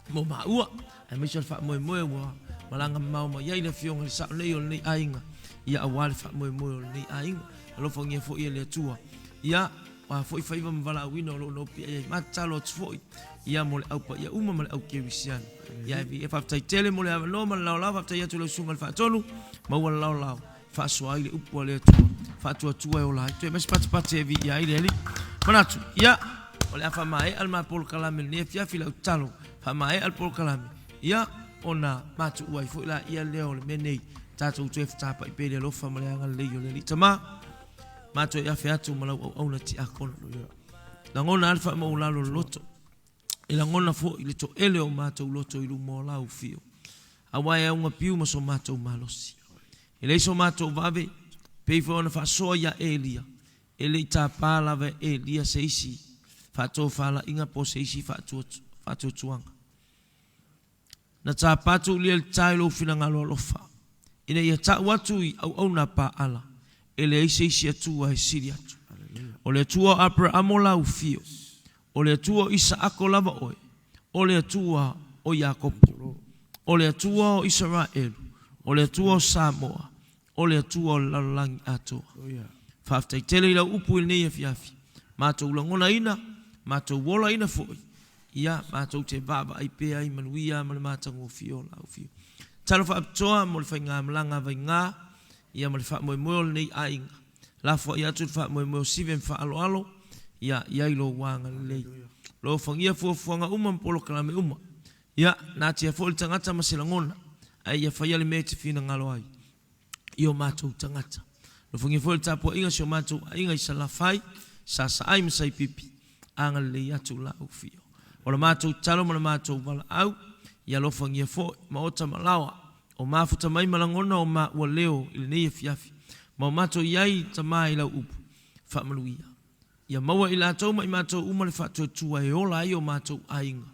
mo maua, aemaise o le faamoemoe ua malaga mamao mai ai le Afioga i le Sao nei o lenei aiga, ia aua le faamoemoe o lenei aiga. Alofagia foi e le Atua, ia a foi faiva ma valaauina o lo o nopiai ai, ma tatalo atu foi ia mo le au paia uma ma le au kerisiano. Ia e viia, faafetai tele mo le avanoa ma le laolao, faafetai atu i lau Susuga i le Faatonu, maua le laolao faasoa ai le upu a le Atua, faatuatua e ola ai. Toe aumai se patipati e viia ai le Alii. Manatu, ia, o le a faamaea le ma polokalame i lenei afiafi, lau tatalo, faamaea le polokalame. Ia, ona matuua ai foi laia lea o le mea nei tatou toe fetapa'i pea i le alofa ma le agalelei o le Alii. Tama, matou e afe atu ma lau auauna tiakono. Lagona lava le faamaualalo o le loto. E lagona foi le toele o matou loto i luma o lau fio, aua e augapiu ma so matou malosi. E leai so matou vave, pei foi ona faasoa ia Elia, e le i tapa lava e Elia se isi faatofalaiga po o se isi faatuatuaga. Na tapa tuulia le ta i lou finagalo alofa, ina ia ta'u atu i auauna a Paala, e leai se isi Atua e sili atu. O le Atua o Aperamo lau fio, o le Atua o Isaako lava oe, o le Atua o Iakopo, o le Atua o Isaraelu, o le Atua o Samoa, o le Atua o le lalolagi atoa. Faafetai tele i lau upu i lenei afiafi, matou lagonaina, matou olaina foi, ia matou te vaavaai pea i manuia ma le matagofie o lau afio. Talo faapitoa mo le faigamalaga a Vaiga, ia ma le faamoemoe o lenei aiga. Lafoai atu le faamoemoe o Sive ma Faaaloalo, ia i ai lou agalelei. Lofagia fuafuaga uma ma polokalame uma. Ia, natia foi le tagata ma se lagona, ae ia faia le mea e te finagalo ai i o matou tagata. Alofagia foi le tapuaiga a si o matou aiga i Salafai, Sasaai ma Saipipi, agalelei atu la ou fio. O la matou tatalo ma la matou valaau, ia alofagia foi maota ma laoa o mafuta mai ma lagona o maua leo i lenei afiafi, ma o matou i ai tama i lau upu faamanuia. Ia maua e i latou ma i matou uma le faatuatua e ola ai o matou aiga.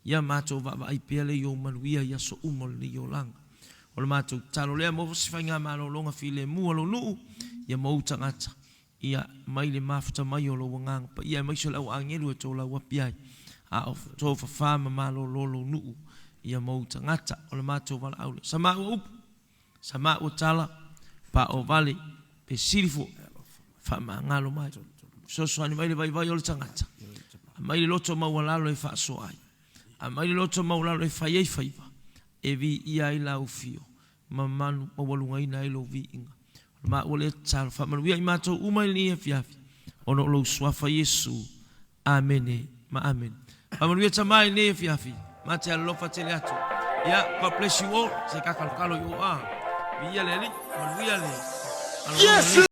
Ia matou vaavaai pea le i ou manuia i aso uma o lenei olaga. O le matou tatalo lea, maua se faigamalologa filemu a lou nuu, ia maua ou tagata, ia mai le mafuta mai o lou Agaga Paia aemaise o le au agelu e tolau api ai, a o tofafa ma malolo lou nuu, ia maua ou tagata. O le matou valaau lea. Sa maua upu. Sa maua tala, pao vale, pe sili foi, faamagalo mai. Fesoasoani mai le vaivai o le tagata. Aumai le loto maualalo e faasoa ai. Aumai le loto maualalo e fai ai faiva, e viia ai lau fio, ma manu maualugaina ai lou viiga. O le maua lea tatalo, faamanuia i matou uma i lenei afiafi, ona o lou Suafa Iesu. Amene ma amene. Faamanuia tama i lenei afiafi. Ma te alolofa tele atu. Yeah, God bless you all. Se kakalokalo i o a. Viia le Alii. Manuia le. Yes!